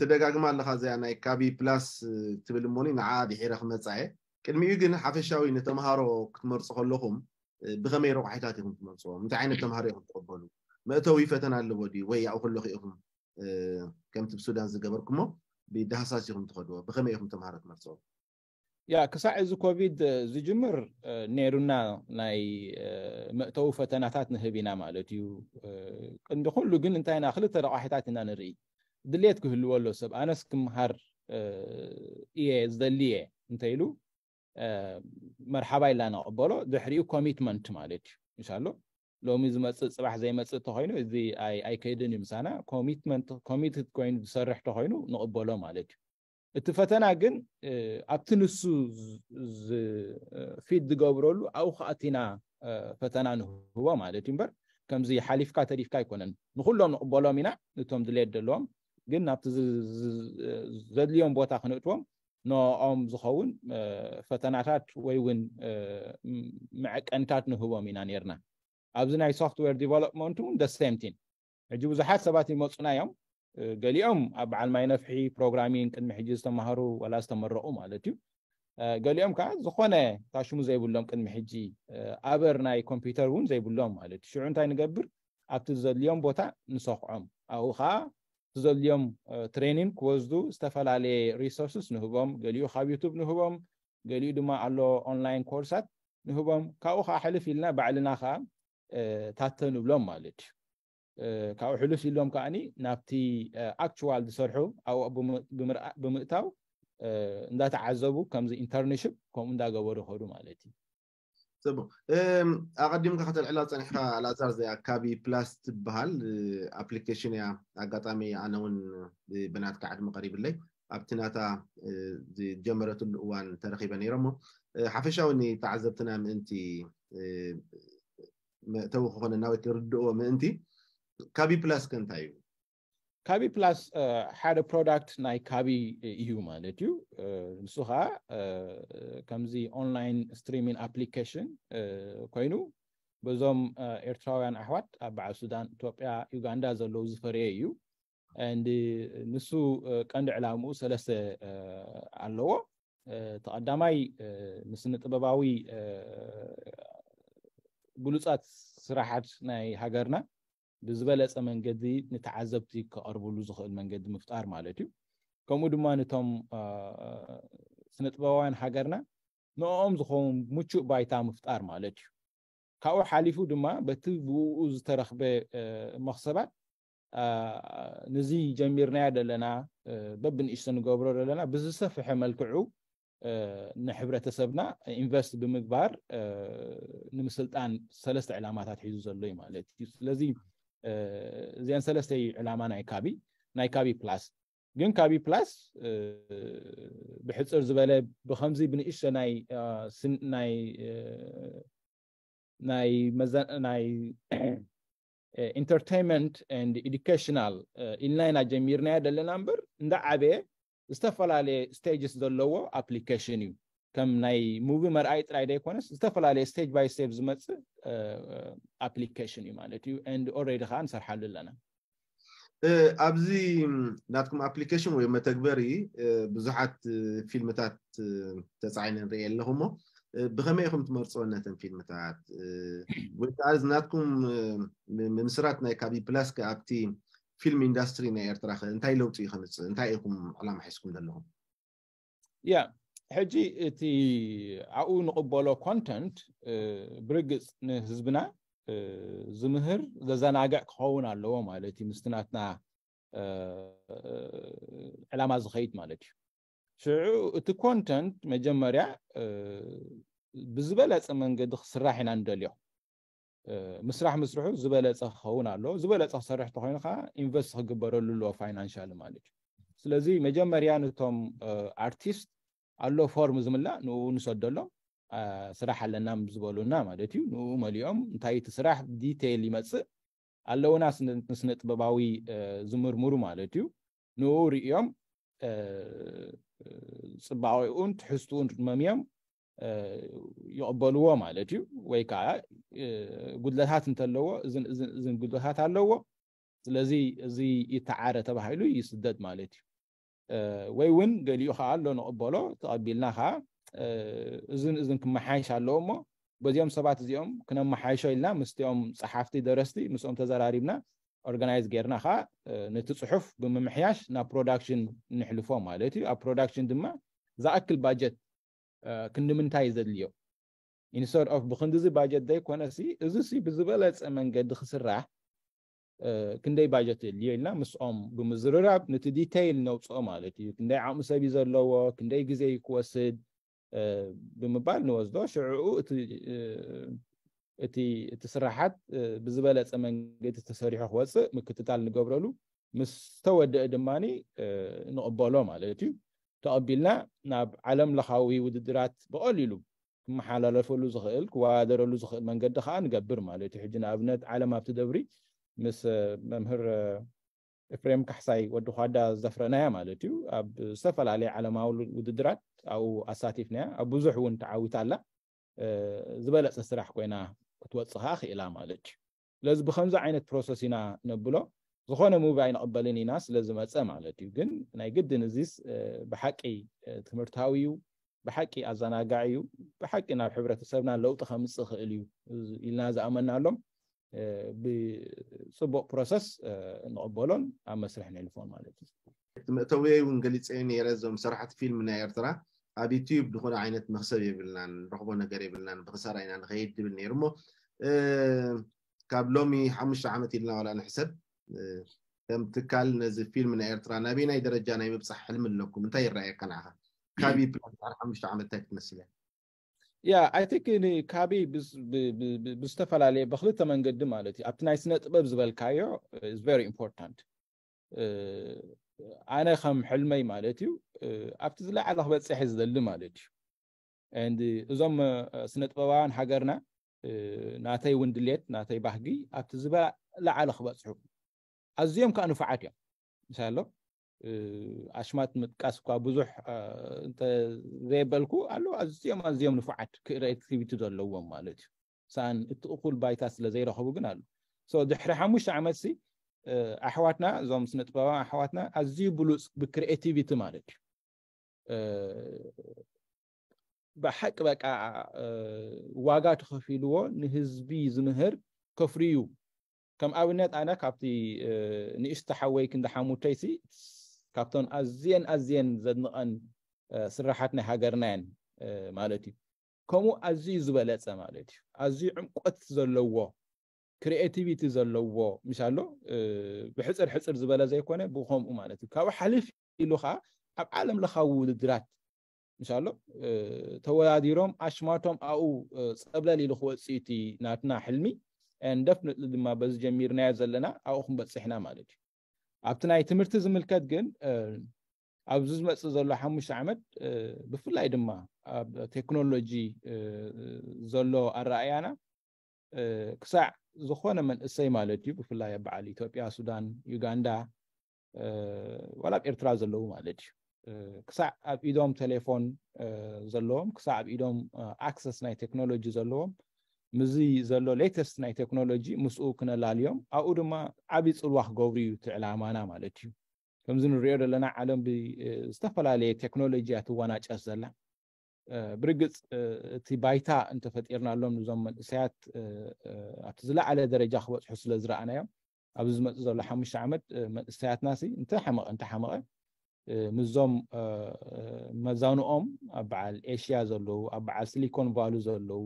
ተደጋግማ ኣለካ እዚኣ ናይ ካቢ ፕላስ ትብል እሞኒ ንዓ ድሒረ ክመፃ እየ። ቅድሚኡ ግን ሓፈሻዊ ንተምሃሮ ክትመርፁ ከለኹም ብከመይ ረቋሒታት ኢኹም ትመርፅዎም? እንታይ ዓይነት ተምሃሮ ኢኹም ትቀበሉ? መእተዊ ፈተና ኣለዎ ድዩ ወይ ኣብኡ ከለኹ ኢኹም ከምቲ ብሱዳን ዝገበርኩሞ ብዳህሳስ ኢኹም ትኸድዎ? ብከመይ ኢኹም ተምሃሮ ትመርፅዎም? ያ ክሳዕ እዚ ኮቪድ ዝጅምር ነይሩና ናይ መእተዊ ፈተናታት ንህብ ኢና ማለት እዩ። ቅንዲ ኩሉ ግን እንታይ ኢና ክልተ ረቋሒታት ኢና ንርኢ። ድሌት ክህልዎ ኣሎ ሰብ፣ ኣነስ ክምሃር እየ ዝደሊ እየ እንተኢሉ መርሓባ ኢልና ንቕበሎ። ድሕሪኡ ኮሚትመንት ማለት እዩ። ኢንሻሎ ሎሚ ዝመፅእ ፅባሕ ዘይመፅእ ተኮይኑ እዚ ኣይከይድን እዩ ምሳና። ኮሚትመንት ኮሚትድ ኮይኑ ዝሰርሕ ተኮይኑ ንቕበሎ ማለት እዩ። እቲ ፈተና ግን ኣብቲ ንሱ ፊት ዝገብረሉ ኣብኡ ከኣቲና ፈተና ንህቦ ማለት እዩ። እምበር ከምዚ ሓሊፍካ ተሪፍካ ኣይኮነን። ንኩሎም ንቕበሎም ኢና፣ ነቶም ድሌት ዘለዎም ግን ናብቲ ዘድልዮም ቦታ ክንእትዎም ንኦም ዝኸውን ፈተናታት ወይ እውን መዐቀኒታት ንህቦም ኢና ነርና። ኣብዚ ናይ ሶፍትዌር ዲቨሎፕመንት እውን ደሴምቲን። ሕጂ ብዙሓት ሰባት ይመፁና እዮም። ገሊኦም ኣብ በዓል ማይ ነፍሒ ፕሮግራሚንግ ቅድሚ ሕጂ ዝተማሃሩ ወላ ዝተመረቑ ማለት እዩ። ገሊኦም ከዓ ዝኾነ ታሽሙ ዘይብሎም ቅድሚ ሕጂ ኣበር ናይ ኮምፒውተር እውን ዘይብሎም ማለት እዩ። ሽዑ እንታይ ንገብር? ኣብቲ ዘድልዮም ቦታ ንሰኽዖም። ኣብኡ ከዓ እቲ ዘድልዮም ትሬኒንግ ክወስዱ ዝተፈላለየ ሪሶርስስ ንህቦም። ገሊኡ ካብ ዩቱብ ንህቦም፣ ገሊኡ ድማ ኣሎ ኦንላይን ኮርሳት ንህቦም። ካብኡ ከዓ ሕልፍ ኢልና ባዕልና ከዓ ታተ ንብሎም ማለት እዩ። ካብኡ ሕልፍ ኢሎም ከዓኒ ናብቲ ኣክቹዋል ዝሰርሑ ኣብኡ ብምእታው እንዳተዓዘቡ ከምዚ ኢንተርንሽፕ ከምኡ እንዳገበሩ ይኸዱ ማለት እዩ። ፅቡቅ። ኣቐዲምካ ከተልዕላ ፀኒሕካ ኣልኣዛር፣ እዚኣ ካቢ ፕላስ ትበሃል ኣፕሊኬሽን እያ። ኣጋጣሚ ኣነ እውን ብናትካ ዕድመ ቀሪብለይ ኣብቲ ናታ ዝጀመረትሉ እዋን ተረኪበ ነይረ እሞ ሓፈሻዊ ንተዓዘብትና ምእንቲ መእተዊ ክኾነና ወይ ክርድእዎ ምእንቲ ካቢ ፕላስ ከ እንታይ እዩ? ካቢ ፕላስ ሓደ ፕሮዳክት ናይ ካቢ እዩ ማለት እዩ። ንሱ ከዓ ከምዚ ኦንላይን ስትሪሚንግ ኣፕሊኬሽን ኮይኑ በዞም ኤርትራውያን ኣሕዋት ኣብ በዓል ሱዳን፣ ኢትዮጵያ፣ ዩጋንዳ ዘለዉ ዝፈረየ እዩ። ንሱ ቀንዲ ዕላምኡ ሰለስተ ኣለዎ። ተቐዳማይ ንስነ ጥበባዊ ብሉፃት ስራሓት ናይ ሃገርና ብዝበለፀ መንገዲ ንተዓዘብቲ ክቐርብሉ ዝኽእል መንገዲ ምፍጣር ማለት እዩ። ከምኡ ድማ ነቶም ስነ ጥበባውያን ሃገርና ንኦም ዝኸውን ምቹእ ባይታ ምፍጣር ማለት እዩ። ካብኡ ሓሊፉ ድማ በቲ ብኡ ዝተረኽበ መኽሰባት ንዚ ጀሚርናዮ ዘለና በብንእሽቶ ንገብሮ ዘለና ብዝሰፍሐ መልክዑ ንሕብረተሰብና ኢንቨስት ብምግባር ንምስልጣን ሰለስተ ዕላማታት ሒዙ ዘሎ እዩ ማለት እዩ። ስለዚ እዚአን ሰለስተ እዩ ዕላማ ናይ ካቢ ናይ ካቢ ፕላስ። ግን ካቢ ፕላስ ብሕፅር ዝበለ ብከምዚ ብንእሽቶ ናይ ናይ ናይ ኢንተርቴንመንት ኤንድ ኤዱኬሽናል ኢልና ኢና ጀሚርናዮ ዘለና እምበር እንዳ ዓበየ ዝተፈላለየ ስቴጅስ ዘለዎ ኣፕሊኬሽን እዩ። ከም ናይ ሙቪ መርኣይ ጥራይ ዘይኮነስ ዝተፈላለየ ስቴጅ ባይ ስቴፕ ዝመፅእ ኣፕሊኬሽን እዩ ማለት እዩ። ኤንድ ኦልሬዲ ከዓ ንሰርሓሉ ኣለና። ኣብዚ ናትኩም ኣፕሊኬሽን ወይ መተግበሪ ብዙሓት ፊልምታት ተፃዒነ ንርኢ ኣለኹ እሞ ብኸመይ ኢኹም ትመርፅዎ ነተን ፊልምታት? ወይ ከዓ ናትኩም ምምስራት ናይ ካቢ ፕላስ ከ ኣብቲ ፊልም ኢንዳስትሪ ናይ ኤርትራ ከ እንታይ ለውጢ እዩ ከምፅእ? እንታይ ኢኹም ዕላማ ሒዝኩም ዘለኹም? ያ ሕጂ እቲ ኣብኡ ንቕበሎ ኮንተንት ብርግፅ ንህዝብና ዝምህር ዘዘናግዕ ክኸውን ኣለዎ ማለት እዩ። ምስቲ ናትና ዕላማ ዝኸይድ ማለት እዩ። ሽዑ እቲ ኮንተንት መጀመርያ ብዝበለፀ መንገዲ ክስራሕ ኢና ንደልዮ። ምስራሕ ምስርሑ ዝበለፀ ክኸውን ኣሎ። ዝበለፀ ክሰርሕ ተኮይኑ ከዓ ኢንቨስት ክግበረሉ ኣለዎ ፋይናንሻል ማለት እዩ። ስለዚ መጀመርያ ነቶም ኣርቲስት ኣሎ ፎርም ዝምላእ ንኡ ንሰደሎም። ስራሕ ኣለና ዝበሉና ማለት እዩ። ንኡ መሊኦም እንታይ እቲ ስራሕ ዲቴይል ይመፅእ ኣለውና ስነ ጥበባዊ ዝምርምሩ ማለት እዩ። ንኡ ርእዮም ፅባቂኡን ትሕዝትኡን መምዮም ይቕበልዎ ማለት እዩ። ወይ ከዓ ጉድለታት እንተለዎ እዝን ጉድለታት ኣለዎ፣ ስለዚ እዚ ይተዓረ ተባሂሉ ይስደድ ማለት እዩ። ወይ እውን ገሊኡ ከዓ ኣሎ ንቕበሎ፣ ተቐቢልና ከዓ እዝን እዝን ክመሓየሽ ኣለዎ እሞ በዚኦም ሰባት እዚኦም ክነመሓይሾ ኢልና ምስቲኦም ፀሓፍቲ ደረስቲ ምስኦም ተዘራሪብና ኦርጋናይዝ ጌርና ከዓ ነቲ ፅሑፍ ብምምሕያሽ ናብ ፕሮዳክሽን ንሕልፎ ማለት እዩ። ኣብ ፕሮዳክሽን ድማ ዝኣክል ባጀት ክንዲ ምንታይ ዘድልዮ ኢንስተድ ኦፍ ብክንዲዚ ባጀት ዘይኮነ ሲ እዚ ሲ ብዝበለፀ መንገዲ ክስራሕ ክንደይ ባጀት የድልዮ ኢልና ምስኦም ብምዝርራብ ነቲ ዲቴይል ነውፅኦ ማለት እዩ። ክንደይ ዓቕሚ ሰብ እዩ ዘለዎ፣ ክንደይ ግዜ እዩ ክወስድ ብምባል ንወስዶ። ሽዕኡ እቲ እቲ ስራሓት ብዝበለፀ መንገዲ ተሰሪሑ ክወፅእ ምክትታል ንገብረሉ ምስ ተወደአ ድማ ንቕበሎ ማለት እዩ። ተቐቢልና ናብ ዓለም ለኻዊ ውድድራት ብቐሊሉ ክመሓላለፈሉ ዝኽእል ክወዳደረሉ ዝኽእል መንገዲ ከዓ ንገብር ማለት እዩ። ሕጂ ንኣብነት ዓለም ኣብቲ ደብሪ ምስ መምህር ኤፍሬም ካሕሳይ ወዲ ኳዳ ዝዘፍረናያ ማለት እዩ። ኣብ ዝተፈላለየ ዓለማዊ ውድድራት ኣብኡ ኣሳቲፍናያ፣ ኣብ ብዙሕ እውን ተዓዊታ ኣላ። ዝበለፀ ስራሕ ኮይና ክትወፅእ ከዓ ክኢላ ማለት እዩ። ስለዚ ብከምዚ ዓይነት ፕሮሰስ ኢና ነብሎ። ዝኾነ ሙቪ ኣይንቕበልን ኢና ስለ ዝመፀ ማለት እዩ። ግን ናይ ግድን እዚስ ብሓቂ ትምህርታዊ እዩ፣ ብሓቂ ኣዘናጋዒ እዩ፣ ብሓቂ ናብ ሕብረተሰብና ለውጢ ከምፅእ ይኽእል እዩ ኢልና ዝኣመናሎም ብፅቡቕ ፕሮሰስ ንቕበሎን ኣብ መስርሕ ንሕልፎን ማለት እዩ። መእተውየይ እውን ገሊፀ ነይረ። እዞም ሰራሕቲ ፊልም ናይ ኤርትራ ኣብ ዩትዩብ ዝኾነ ዓይነት መክሰብ የብልናን፣ ንረኽቦ ነገር የብልናን፣ ብክሳራ ኢና ንኸይድ ድብል ነይሩ እሞ ካብ ሎሚ ሓሙሽተ ዓመት ኢልና ዋላ ንሕሰብ ከም ትካል ነዚ ፊልም ናይ ኤርትራ ናበየናይ ደረጃ ናይ ምብፃሕ ሕልሚ ኣለኩም? እንታይ ይረኣየካ ንዓኻ? ካቢ ፕላን ድሓር ሓሙሽተ ዓመት እንታይ ክትመስል እያ? ያ ኣይ ቲንክ ንካቢ ብዝተፈላለየ ብክልተ መንገዲ ማለት እዩ። ኣብቲ ናይ ስነ ጥበብ ዝበልካዮ ቨሪ ኢምፖርታንት። ኣነ ከም ሕልመይ ማለት እዩ ኣብቲ ዝለዓለ ክበፅሕ ዝደሊ ማለት እዩ። And እዞም ስነ ጥበባውያን ሃገርና ናተይ እውን ድሌት ናተይ ባህጊ ኣብቲ ዝበለዓለ ክበፅሑ ኣዝዮም ከዓ ንፉዓት እዮም። ምሳሎ ኣሽማት ምጥቃስ እኳ ብዙሕ እንተዘየበልኩ ኣለዉ ኣዝዮም ኣዝዮም ንፉዓት ክሪኤቲቪቲ ዘለዎም ማለት እዩ። ሳን እቲ እኩል ባይታ ስለ ዘይረኸቡ ግን ኣሎ። ድሕሪ ሓሙሽተ ዓመት ሲ ኣሕዋትና እዞም ስነ ጥበባውያን ኣሕዋትና ኣዝዩ ብሉፅ ብክሪኤቲቪቲ ማለት እዩ ብሓቂ በቃ ዋጋ ተኸፊልዎ ንህዝቢ ዝምህር ከፍርዩ። ከም ኣብነት ኣነ ካብቲ ንእሽተ ሓወይ ክንዲ ሓሙተይሲ ካብተን ኣዝየን ኣዝየን ዘድንቐን ስራሓት ናይ ሃገርና እየን ማለት እዩ። ከምኡ ኣዝዩ ዝበለፀ ማለት እዩ። ኣዝዩ ዕምቆት ዘለዎ ክሪኤቲቪቲ ዘለዎ ምሻሎ ብሕፅር ሕፅር ዝበለ ዘይኮነ ብከምኡ ማለት እዩ። ካብኡ ሓልፍ ኢሉ ከዓ ኣብ ዓለም ለኻዊ ውድድራት ምሻሎ ተወዳዲሮም ኣሽማቶም ኣብኡ ፀብለል ኢሉ ክወፅእ እቲ ናትና ሕልሚ ደፍንት ድማ በዚ ጀሚርናዮ ዘለና ኣብኡ ክንበፅሕና ማለት እዩ። ኣብቲ ናይ ትምህርቲ ዝምልከት ግን ኣብዚ ዝመፅእ ዘሎ ሓሙሽተ ዓመት ብፍላይ ድማ ኣብ ቴክኖሎጂ ዘሎ ኣረኣያና ክሳዕ ዝኾነ መንእሰይ ማለት እዩ ብፍላይ ኣብ በዓል ኢትዮጵያ፣ ሱዳን፣ ዩጋንዳ ዋላ ኣብ ኤርትራ ዘለዉ ማለት እዩ ክሳዕ ኣብ ኢዶም ቴሌፎን ዘለዎም ክሳዕ ኣብ ኢዶም ኣክሰስ ናይ ቴክኖሎጂ ዘለዎም ምዚ ዘሎ ሌተስት ናይ ቴክኖሎጂ ምስኡ ክነላልዮም ኣብኡ ድማ ዓብዪ ፅልዋ ክገብሩ እዩ እቲ ዕላማና ማለት እዩ። ከምዚ ንሪኦ ዘለና ዓለም ብዝተፈላለየ ቴክኖሎጂ እያ ትወናጨፍ ዘላ። ብርግፅ እቲ ባይታ እንተፈጢርናሎም ንዞም መንእሰያት ኣብቲ ዝለዓለ ደረጃ ክበፅሑ ስለ ዝረኣናዮም ኣብዚ ዝመፅእ ዘሎ ሓሙሽተ ዓመት መንእሰያትና ሲ እንተሓመቐ እንተሓመቐ ምስዞም መዛንኦም ኣብ በዓል ኤሽያ ዘለዉ ኣብ በዓል ሲሊኮን ቫሉ ዘለዉ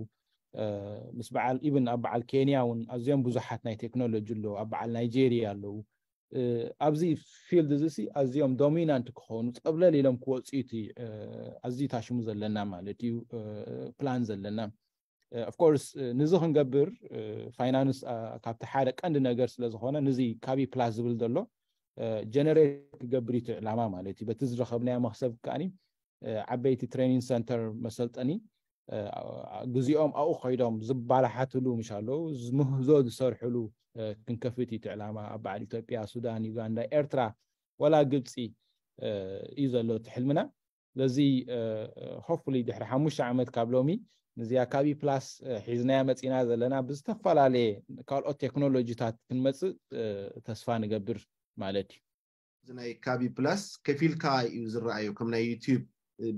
ምስ በዓል ኢብን ኣብ በዓል ኬንያ እውን ኣዝዮም ብዙሓት ናይ ቴክኖሎጂ ኣለዉ ኣብ በዓል ናይጄሪያ ኣለዉ ኣብዚ ፊልድ እዚ ሲ ኣዝዮም ዶሚናንት ክኾኑ ፀብለል ኢሎም ክወፅኡ እቲ ኣዝዩ ታሽሙ ዘለና ማለት እዩ ፕላን ዘለና of course ንዚ ክንገብር ፋይናንስ ካብቲ ሓደ ቀንዲ ነገር ስለ ዝኾነ ንዚ ካቢ ፕላስ ዝብል ዘሎ ጀነሬት ክገብር እዩ እቲ ዕላማ ማለት እዩ። በቲ ዝረኸብናዮ መክሰብ ከዓኒ ዓበይቲ ትሬኒንግ ሰንተር መሰልጠኒ ግዜኦም ኣብኡ ከይዶም ዝባላሓትሉ ምሽ ኣለዉ ምህዞ ዝሰርሕሉ ክንከፍት እዩ እቲ ዕላማ። ኣብ በዓል ኢትዮጵያ፣ ሱዳን፣ ዩጋንዳ፣ ኤርትራ ወላ ግብፂ እዩ ዘሎ እቲ ሕልምና። ስለዚ ሆፕፉሊ ድሕሪ ሓሙሽተ ዓመት ካብ ሎሚ ንዚኣ ካቢ ፕላስ ሒዝናያ መፂና ዘለና ብዝተፈላለየ ካልኦት ቴክኖሎጂታት ክንመፅእ ተስፋ ንገብር ማለት እዩ። ናይ ካቢ ፕላስ ከፊልካ እዩ ዝረኣዩ ከም ናይ ዩቲዩብ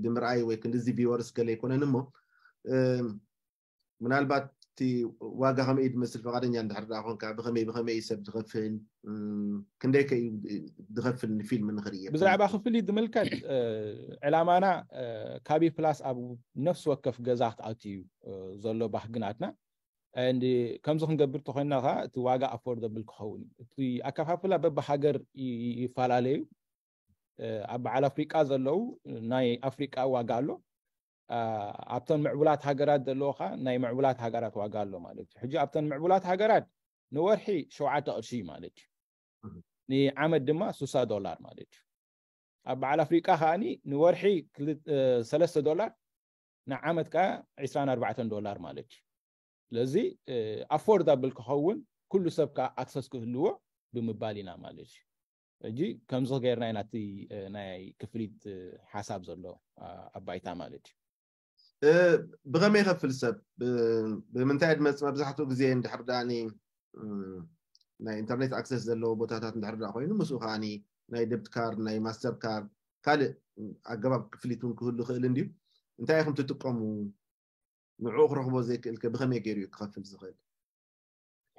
ብምርኣይ ወይ ክንድዚ ቪወርስ ገለ ኣይኮነን እሞ ምናልባት እቲ ዋጋ ከመይ ድመስል ፈቃደኛ እንድሕር ደኣ ኮንካ ብከመይ ብከመይ ሰብ ዝኸፍል ክንደይ ከ እዩ ዝኸፍል ንፊልም ንክርእየ ብዛዕባ ክፍሊት ዝምልከት ዕላማና ካቢ ፕላስ ኣብ ነፍሲ ወከፍ ገዛ ክኣትዩ እዩ ዘሎ ባህግናትና ከምዚ ክንገብር ተኮይንና ከዓ እቲ ዋጋ ኣፎርደብል ክኸውን እዩ። እቲ ኣከፋፍላ በብሃገር ይፈላለዩ። ኣብ በዓል ኣፍሪቃ ዘለዉ ናይ ኣፍሪቃ ዋጋ ኣሎ። ኣብተን ምዕቡላት ሃገራት ዘለዎ ከዓ ናይ ምዕቡላት ሃገራት ዋጋ ኣሎ ማለት እዩ። ሕጂ ኣብተን ምዕቡላት ሃገራት ንወርሒ ሸውዓተ ቅርሺ ማለት እዩ። ንዓመት ድማ ስሳ ዶላር ማለት እዩ። ኣብ በዓል ኣፍሪቃ ከዓኒ ንወርሒ ሰለስተ ዶላር ንዓመት ከዓ ዕስራን ኣርባዕተን ዶላር ማለት እዩ። ስለዚ ኣፎርዳብል ክኸውን ኩሉ ሰብ ከዓ ኣክሰስ ክህልዎ ብምባል ኢና ማለት እዩ። ሕጂ ከምዚ ገይርና ኢና እቲ ናይ ክፍሊት ሓሳብ ዘሎ ኣባይታ ማለት እዩ። ብኸመይ ይኸፍል ሰብ ብምንታይ ድመፅ መብዛሕትኡ ግዜ እንድሕር ዳኒ ናይ ኢንተርኔት ኣክሰስ ዘለዎ ቦታታት እንድሕር ዳ ኮይኑ ምስኡ ከዓኒ ናይ ደብት ካርድ ናይ ማስተር ካርድ ካልእ ኣገባብ ክፍሊት እውን ክህሉ ይኽእል እንድዩ እንታይ ኢኹም ትጥቀሙ ንዕኡ ክረኽቦ ዘይክእል ከ ብኸመይ ገይሩ እዩ ክኸፍል ዝኽእል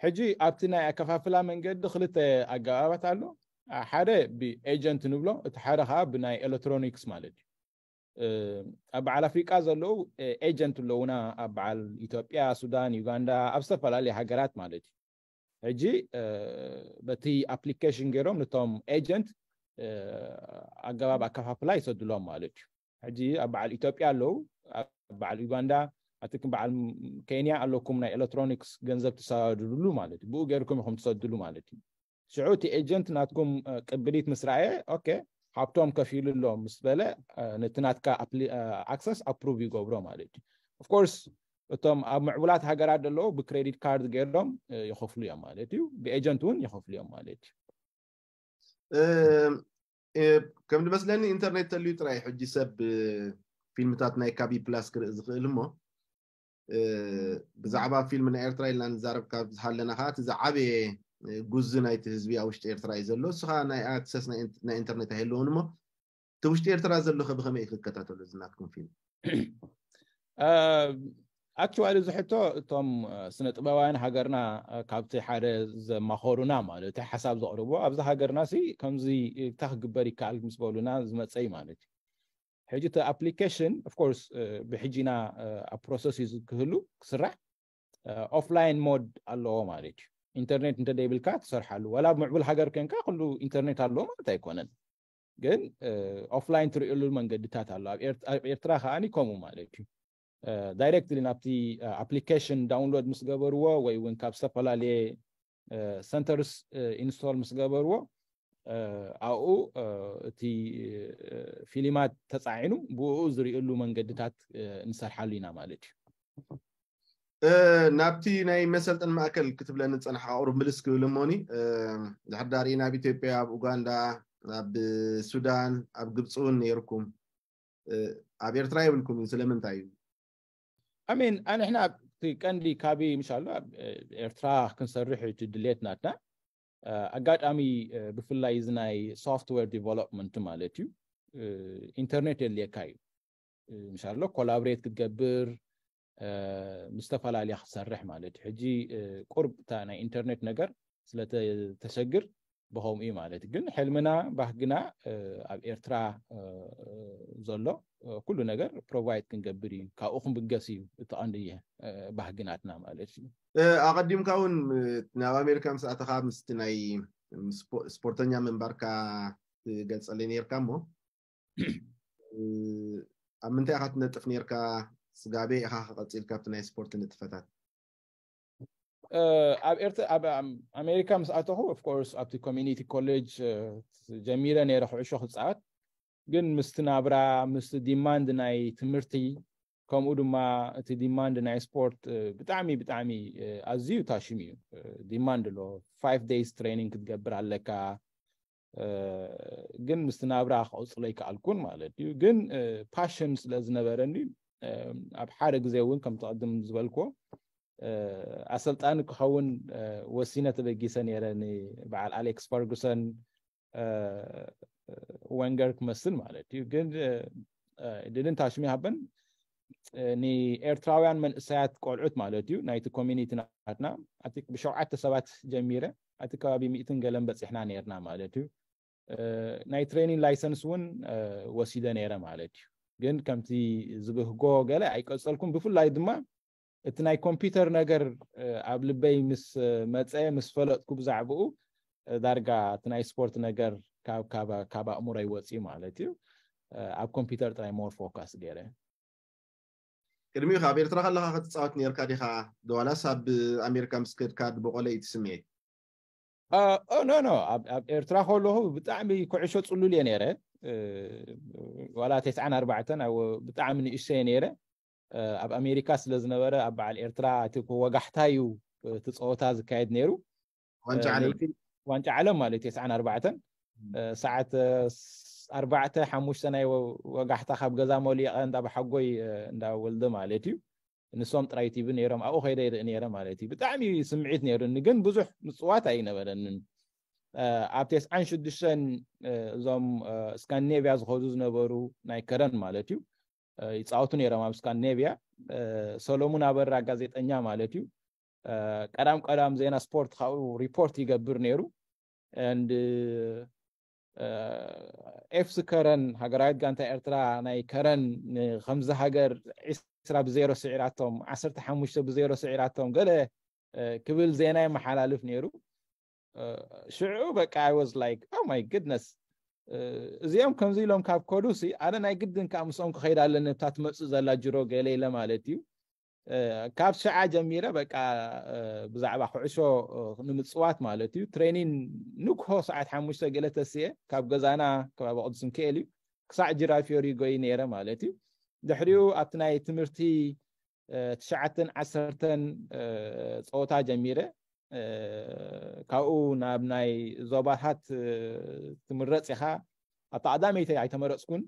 ሕጂ ኣብቲ ናይ ኣከፋፍላ መንገዲ ክልተ ኣገባባት ኣሎ ሓደ ብኤጀንት ንብሎ እቲ ሓደ ከዓ ብናይ ኤሌክትሮኒክስ ማለት እዩ ኣብ በዓል ኣፍሪቃ ዘለዉ ኤጀንት ኣለዉና ኣብ በዓል ኢትዮጵያ ሱዳን ዩጋንዳ ኣብ ዝተፈላለዩ ሃገራት ማለት እዩ ሕጂ በቲ ኣፕሊኬሽን ገይሮም ነቶም ኤጀንት ኣገባብ ኣከፋፍላ ይሰድሎም ማለት እዩ ሕጂ ኣብ በዓል ኢትዮጵያ ኣለዉ ኣብ በዓል ዩጋንዳ ኣትክም በዓል ኬንያ ኣለኩም ናይ ኤሌክትሮኒክስ ገንዘብ ትሰዳድርሉ ማለት እዩ ብኡ ገይርኩም ኢኹም ትሰድሉ ማለት እዩ ሽዑ እቲ ኤጀንት ናትኩም ቅብሊት ምስ ረኣየ ኦኬ ሃብቶም ከፊሉ ኣሎ ምስ በለ ነቲ ናትካ ኣክሰስ ኣፕሩቭ ይገብሮ ማለት እዩ ኦፍኮርስ እቶም ኣብ ምዕቡላት ሃገራት ዘለዉ ብክሬዲት ካርድ ገይሮም ይኸፍሉ እዮም ማለት እዩ ብኤጀንት እውን ይኸፍሉ እዮም ማለት እዩ ከም ዝመስለኒ ኢንተርኔት ተልዩ ጥራይ ሕጂ ሰብ ፊልምታት ናይ ካቢ ፕላስ ክርኢ ዝኽእል እሞ ብዛዕባ ፊልም ናይ ኤርትራ ኢልና ንዛረብ ካብ ዝሃለና ከዓ እቲ ዝዓበየ ጉዚ ናይቲ ህዝቢ ኣብ ውሽጢ ኤርትራ እዩ ዘሎ እሱ ከዓ ናይ ኣክሰስ ናይ ኢንተርኔት ኣይህልዎን እሞ እቲ ውሽጢ ኤርትራ ዘሎ ከ ብከመይ እዩ ክከታተሎ ዝናትኩም ፊልም ኣክቹዋሊ እዚ ሕቶ እቶም ስነ ጥበባውያን ሃገርና ካብቲ ሓደ ዘማኸሩና ማለት እቲ ሓሳብ ዘቕርቦ ኣብዚ ሃገርና ሲ ከምዚ እታ ክግበር ይከኣል ምስ በሉና ዝመፀ እዩ ማለት እዩ ሕጂ እቲ ኣፕሊኬሽን ኦፍኮርስ ብሕጂና ኣብ ፕሮሰስ እዩ ክህሉ ክስራሕ ኦፍላይን ሞድ ኣለዎ ማለት እዩ ኢንተርኔት እንተደይብልካ ትሰርሓሉ ወላ ኣብ ምዕቡል ሃገር ኮንካ ኩሉ ኢንተርኔት ኣለዎ ማለት ኣይኮነን ግን ኦፍላይን ትርእሉ መንገድታት ኣሎ ኣብ ኤርትራ ከዓኒ ከምኡ ማለት እዩ ዳይሬክትሊ ናብቲ ኣፕሊኬሽን ዳውንሎድ ምስ ገበርዎ ወይ እውን ካብ ዝተፈላለየ ሰንተርስ ኢንስቶል ምስ ገበርዎ ኣብኡ እቲ ፊልማት ተፃዒኑ ብኡ ዝርእሉ መንገድታት ንሰርሓሉ ኢና ማለት እዩ ናብቲ ናይ መሰልጠን ማእከል ክትብለኒ ዝፀናሕካ ቁሩብ ምልስ ክብል እሞኒ ድሕር ዳርኢና ኣብ ኢትዮጵያ ኣብ ኡጋንዳ ኣብ ሱዳን ኣብ ግብፂ እውን ነይርኩም ኣብ ኤርትራ የብልኩም እዩ ስለምንታይ እዩ ኣሜን ኣንሕና እቲ ቀንዲ ካቢ ምሻሎ ኤርትራ ክንሰርሕ እቲ ድሌት ናትና ኣጋጣሚ ብፍላይ እዚ ናይ ሶፍትዌር ዲቨሎፕመንት ማለት እዩ ኢንተርኔት የድልየካ እዩ ምሻሎ ኮላብሬት ክትገብር ምስ ዝተፈላለያ ክትሰርሕ ማለት እዩ ሕጂ ቁርብ እታ ናይ ኢንተርኔት ነገር ስለተሸግር ብከምኡ እዩ ማለት እዩ ግን ሕልምና ባህግና ኣብ ኤርትራ ዘሎ ኩሉ ነገር ፕሮቫይድ ክንገብር እዩ ካብኡ ክንብገስ እዩ እቲ ቀንዲ ባህግናትና ማለት እዩ ኣቐዲምካ እውን ናብ ኣሜሪካ ምስ ኣተኻ ምስቲ ናይ ስፖርተኛ ምንባርካ ትገልፀለይ ነርካ እሞ ኣብ ምንታይ ኢኻ ትነጥፍ ነርካ ስጋቤ ኢኻ ክቐጽል ካብቲ ናይ ስፖርት ንጥፈታት? ኣብ ኤርትራ ኣብ ኣሜሪካ ምስ ኣተኹ፣ of course፣ ኣብቲ ኮሚኒቲ ኮሌጅ ጀሚረ ነይረ ኩዕሾ ክፃወት። ግን ምስቲ ናብራ፣ ምስቲ ዲማንድ ናይ ትምህርቲ፣ ከምኡ ድማ እቲ ዲማንድ ናይ ስፖርት ብጣዕሚ ብጣዕሚ ኣዝዩ ታሽም እዩ። ዲማንድ ኣሎ። Five days training ክትገብር ኣለካ። ግን ምስቲ ናብራ ክቕፅሎ ኣይከኣልኩን ማለት እዩ። ግን ፓሽን ስለ ዝነበረኒ፣ ኣብ ሓደ ግዜ እውን ከምቲ ቅድም ዝበልክዎ ኣሰልጣኒ ክኸውን ወሲነ ተበጊሰ ነይረ፣ ንበዓል ኣሌክስ ፈርጉሰን ወንገር ክመስል ማለት እዩ። ግን ድድን ታሽሚ ሃበን ንኤርትራውያን መንእሰያት ቆልዑት ማለት እዩ፣ ናይቲ ኮሚኒቲ ናትና፣ ኣቲ ብሸውዓተ ሰባት ጀሚረ፣ ኣቲ ከባቢ ሚእትን ገለን በፂሕና ነይርና ማለት እዩ። ናይ ትሬኒንግ ላይሰንስ እውን ወሲደ ነይረ ማለት እዩ። ግን ከምቲ ዝብህጎ ገለ ኣይቀጸልኩም። ብፍላይ ድማ እቲ ናይ ኮምፒውተር ነገር ኣብ ልበይ ምስ መጸ፣ ምስ ፈለጥኩ ብዛዕባኡ፣ ዳርጋ እቲ ናይ ስፖርት ነገር ካብ ኣእምሮይ ወፅዩ ማለት እዩ። ኣብ ኮምፒውተር ጥራይ ሞር ፎካስ ገይረ። ቅድሚኡ ኣብ ኤርትራ ከለኻ ክትፃወት ነርካ ዲኻ? ድዋላስ ኣብ ኣሜሪካ ምስ ከድካ ድበቆለ እቲ ስምዒት? ኖ ኖ፣ ኣብ ኤርትራ ከለኹ ብጣዕሚ ኩዕሾ ፅሉል እየ ነይረ። ዋላ ተስዓን ኣርባዕተን ብጣዕሚ ንእሽተ እየ ነይረ። ኣብ ኣሜሪካ ስለ ዝነበረ፣ ኣብ በዓል ኤርትራ እቲ ወጋሕታ እዩ እቲ ፀወታ ዝካየድ ነይሩ። ዋንጫ ዓለም ማለት እዩ። ተስዓን ኣርባዕተን ሰዓት ኣርባዕተ ሓሙሽተ ናይ ወጋሕታ ካብ ገዛ መሊቐ እንዳ ብሓጎይ እንዳ ወልደ ማለት እዩ። ንሶም ጥራይ ቲቪ ነይሮም፣ ኣብኡ ከይደ ይርኢ ነይረ ማለት እዩ። ብጣዕሚ ስምዒት ነይሩኒ፣ ግን ብዙሕ ምፅዋት ኣይነበረንን። ኣብ ተስዓን ሽዱሽተን እዞም ስካንዲኔቪያ ዝኸዱ ዝነበሩ ናይ ከረን ማለት እዩ ይፃወቱ ነይሮም ኣብ ስካንዲኔቪያ። ሰሎሙን ኣበራ ጋዜጠኛ ማለት እዩ፣ ቀዳም ቀዳም ዜና ስፖርት ካብኡ ሪፖርት ይገብር ነይሩ። And ኤፍሲ ከረን፣ ሃገራዊት ጋንታ ኤርትራ ናይ ከረን፣ ከምዚ ሃገር ዒስራ ብዜሮ ስዒራቶም፣ ዓሰርተ ሓሙሽተ ብዜሮ ስዒራቶም ገለ ክብል ዜና የመሓላልፍ ነይሩ። ሽዑ በቃ I was like, oh my goodness፣ እዚኦም ከምዚ ኢሎም ካብ ከዱ ሲ፣ ኣነ ናይ ግድን ከዓ ምስኦም ክኸይድ ኣለኒ፣ እታ ትመፅእ ዘላ ጅሮ ገለ ኢለ ማለት እዩ። ካብ ሸዓ ጀሚረ በቃ ብዛዕባ ኩዕሾ ንምፅዋት ማለት እዩ፣ ትሬኒን ንግሆ ሰዓት ሓሙሽተ ገለ ተስየ ካብ ገዛና ከባቢ ቅዱስ ሚካኤል እዩ፣ ክሳዕ ጅራፊዮሪ ጎይ ነይረ ማለት እዩ። ድሕሪኡ ኣብቲ ናይ ትምህርቲ ትሽዓተን ዓሰርተን ፀወታ ጀሚረ። ካብኡ ናብ ናይ ዞባታት ትምረፅ ኢኻ። ኣብታ ቀዳመይቲ ኣይተመረፅኩን።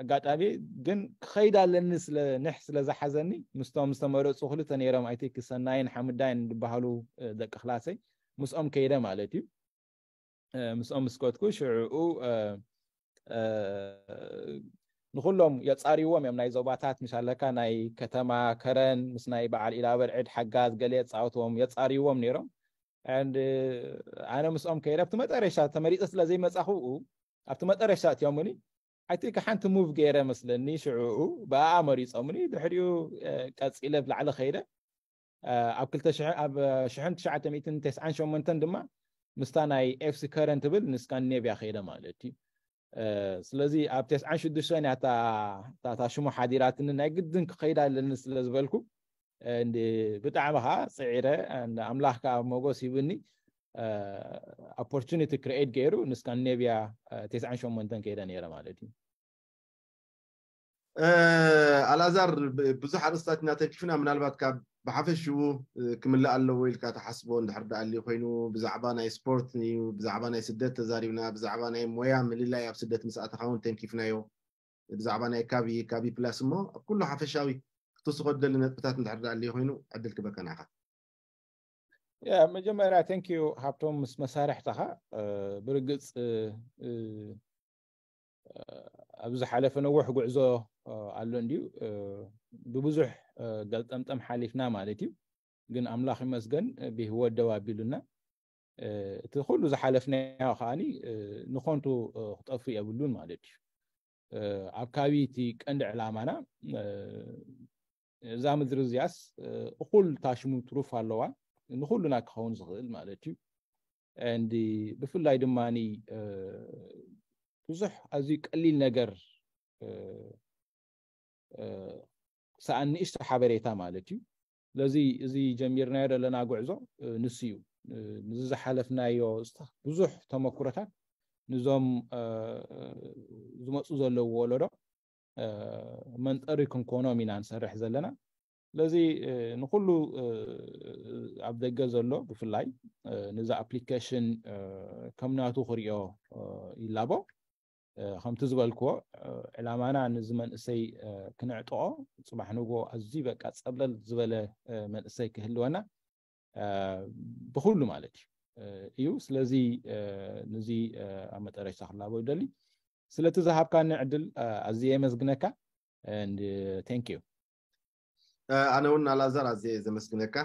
ኣጋጣሚ ግን ክኸይድ ኣለኒ ስለ ንሕ ስለ ዝሓዘኒ፣ ምስቶም ዝተመረፁ ክልተ ነይሮም፣ ኣይቴክ ሰናይን ሓምዳይን ዝበሃሉ ደቂ ክላሰይ፣ ምስኦም ከይደ ማለት እዩ። ምስኦም ምስ ከድኩ ሽዕኡ ንኩሎም የፃርይዎም እዮም። ናይ ዞባታት ምስ ኣለካ ናይ ከተማ ከረን ምስ ናይ በዓል ኢላበርዕድ ሓጋዝ ገለ የፃወትዎም የፃርይዎም ነይሮም። And ኣነ ምስኦም ከይደ ኣብቲ መጠረሻ ተመሪፀ ስለ ዘይመፃኹ ኣብቲ መጠረሻ እትዮምኒ። ኣይ ቲንክ ሓንቲ ሙቭ ገይረ መስለኒ ሽዕኡ ብኣኣ መሪፆምኒ። ድሕሪኡ ቀፂለ ብላዕሊ ከይደ ኣብ ክልተ ሽሕ ኣብ ሽሕን ትሽዓተ ሚእትን ተስዓን ሸሞንተን ድማ ምስታ ናይ ኤፍሲ ከረን ትብል ንስካንዲኔቪያ ከይደ ማለት እዩ። ስለዚ ኣብ ተስዓን ሽዱሽተን እያ እታ ሽሙ ሓዲራትኒ፣ ናይ ግድን ክኸይድ ኣለኒ ስለ ዝበልኩ ብጣዕሚ ከዓ ፅዒረ። ኣምላኽ ከዓ ሞጎስ ሂብኒ፣ ኦፖርቹኒቲ ክሪኤት ገይሩ ንስካንዲኔቪያ ተስዓን ሸሞንተን ከይደ ነይረ ማለት እዩ። ኣልኣዛር፣ ብዙሕ ኣርእስታት ኢና ተንኪፍና፣ ምናልባት ካብ ብሓፈሽኡ ክምላእ ኣለዎ ኢልካ ትሓስቦ እንድሕር ደኣ ኣልዩ ኮይኑ፣ ብዛዕባ ናይ ስፖርት እዩ፣ ብዛዕባ ናይ ስደት ተዛሪብና፣ ብዛዕባ ናይ ሞያ ምልላይ ኣብ ስደት ምስ ኣተኻ እውን ተንኪፍናዮ፣ ብዛዕባ ናይ ካቢ ካቢ ፕላስ እሞ ኣብ ኩሉ ሓፈሻዊ ክትውስኾ ትደሊ ነጥብታት እንድሕር ደኣ ኣልዩ ኮይኑ ዕድል ክበካ ንዓኻ። ያ መጀመርያ thank you ሃብቶም ምስ መሳርሕትኻ። ብርግፅ ኣብ ዝሓለፈ ነዊሕ ጉዕዞ ኣሎ እንድዩ፣ ብብዙሕ ገልጠምጠም ሓሊፍና ማለት እዩ። ግን ኣምላኽ ይመስገን ብህይወት ደው ኣቢሉና። እቲ ኩሉ ዝሓለፍናዮ ከዓኒ ንኾንቱ ክጠፍእ የብሉን ማለት እዩ። ኣብ ካቢ እቲ ቀንዲ ዕላማና እዛ ምድሪ እዚኣስ እኹል ታሽሙ ትሩፍ ኣለዋ፣ ንኹሉና ክኸውን ዝኽእል ማለት እዩ። And ብፍላይ ድማ ብዙሕ ኣዝዩ ቀሊል ነገር ሰኣን ንእሽቶ ሓበሬታ ማለት እዩ። ስለዚ እዚ ጀሚርናዮ ዘለና ጉዕዞ ንሱ እዩ። ንዚ ዝሓለፍናዮ ብዙሕ ተመክሮታት ንዞም ዝመፁ ዘለዉ ወለዶ መንጠሪ ክንኮኖም ኢና ንሰርሕ ዘለና። ስለዚ ንኩሉ ኣብ ደገ ዘሎ ብፍላይ ንዚ ኣፕሊኬሽን ከም ናቱ ክሪኦ ይላቦ። ከምቲ ዝበልክዎ ዕላማና ንዚ መንእሰይ ክነዕጥቆ፣ ፅባሕ ንጎ ኣዝዩ በቃ ፀብለል ዝበለ መንእሰይ ክህልወና ብኩሉ ማለት እዩ እዩ። ስለዚ ንዚ ኣብ መጠረሽታ ክላቦ ይደሊ። ስለቲ ዝሃብካኒ ዕድል ኣዝየ የመስግነካ። Thank you። ኣነ እውን ኣላዛር ኣዝየ ዘመስግነካ።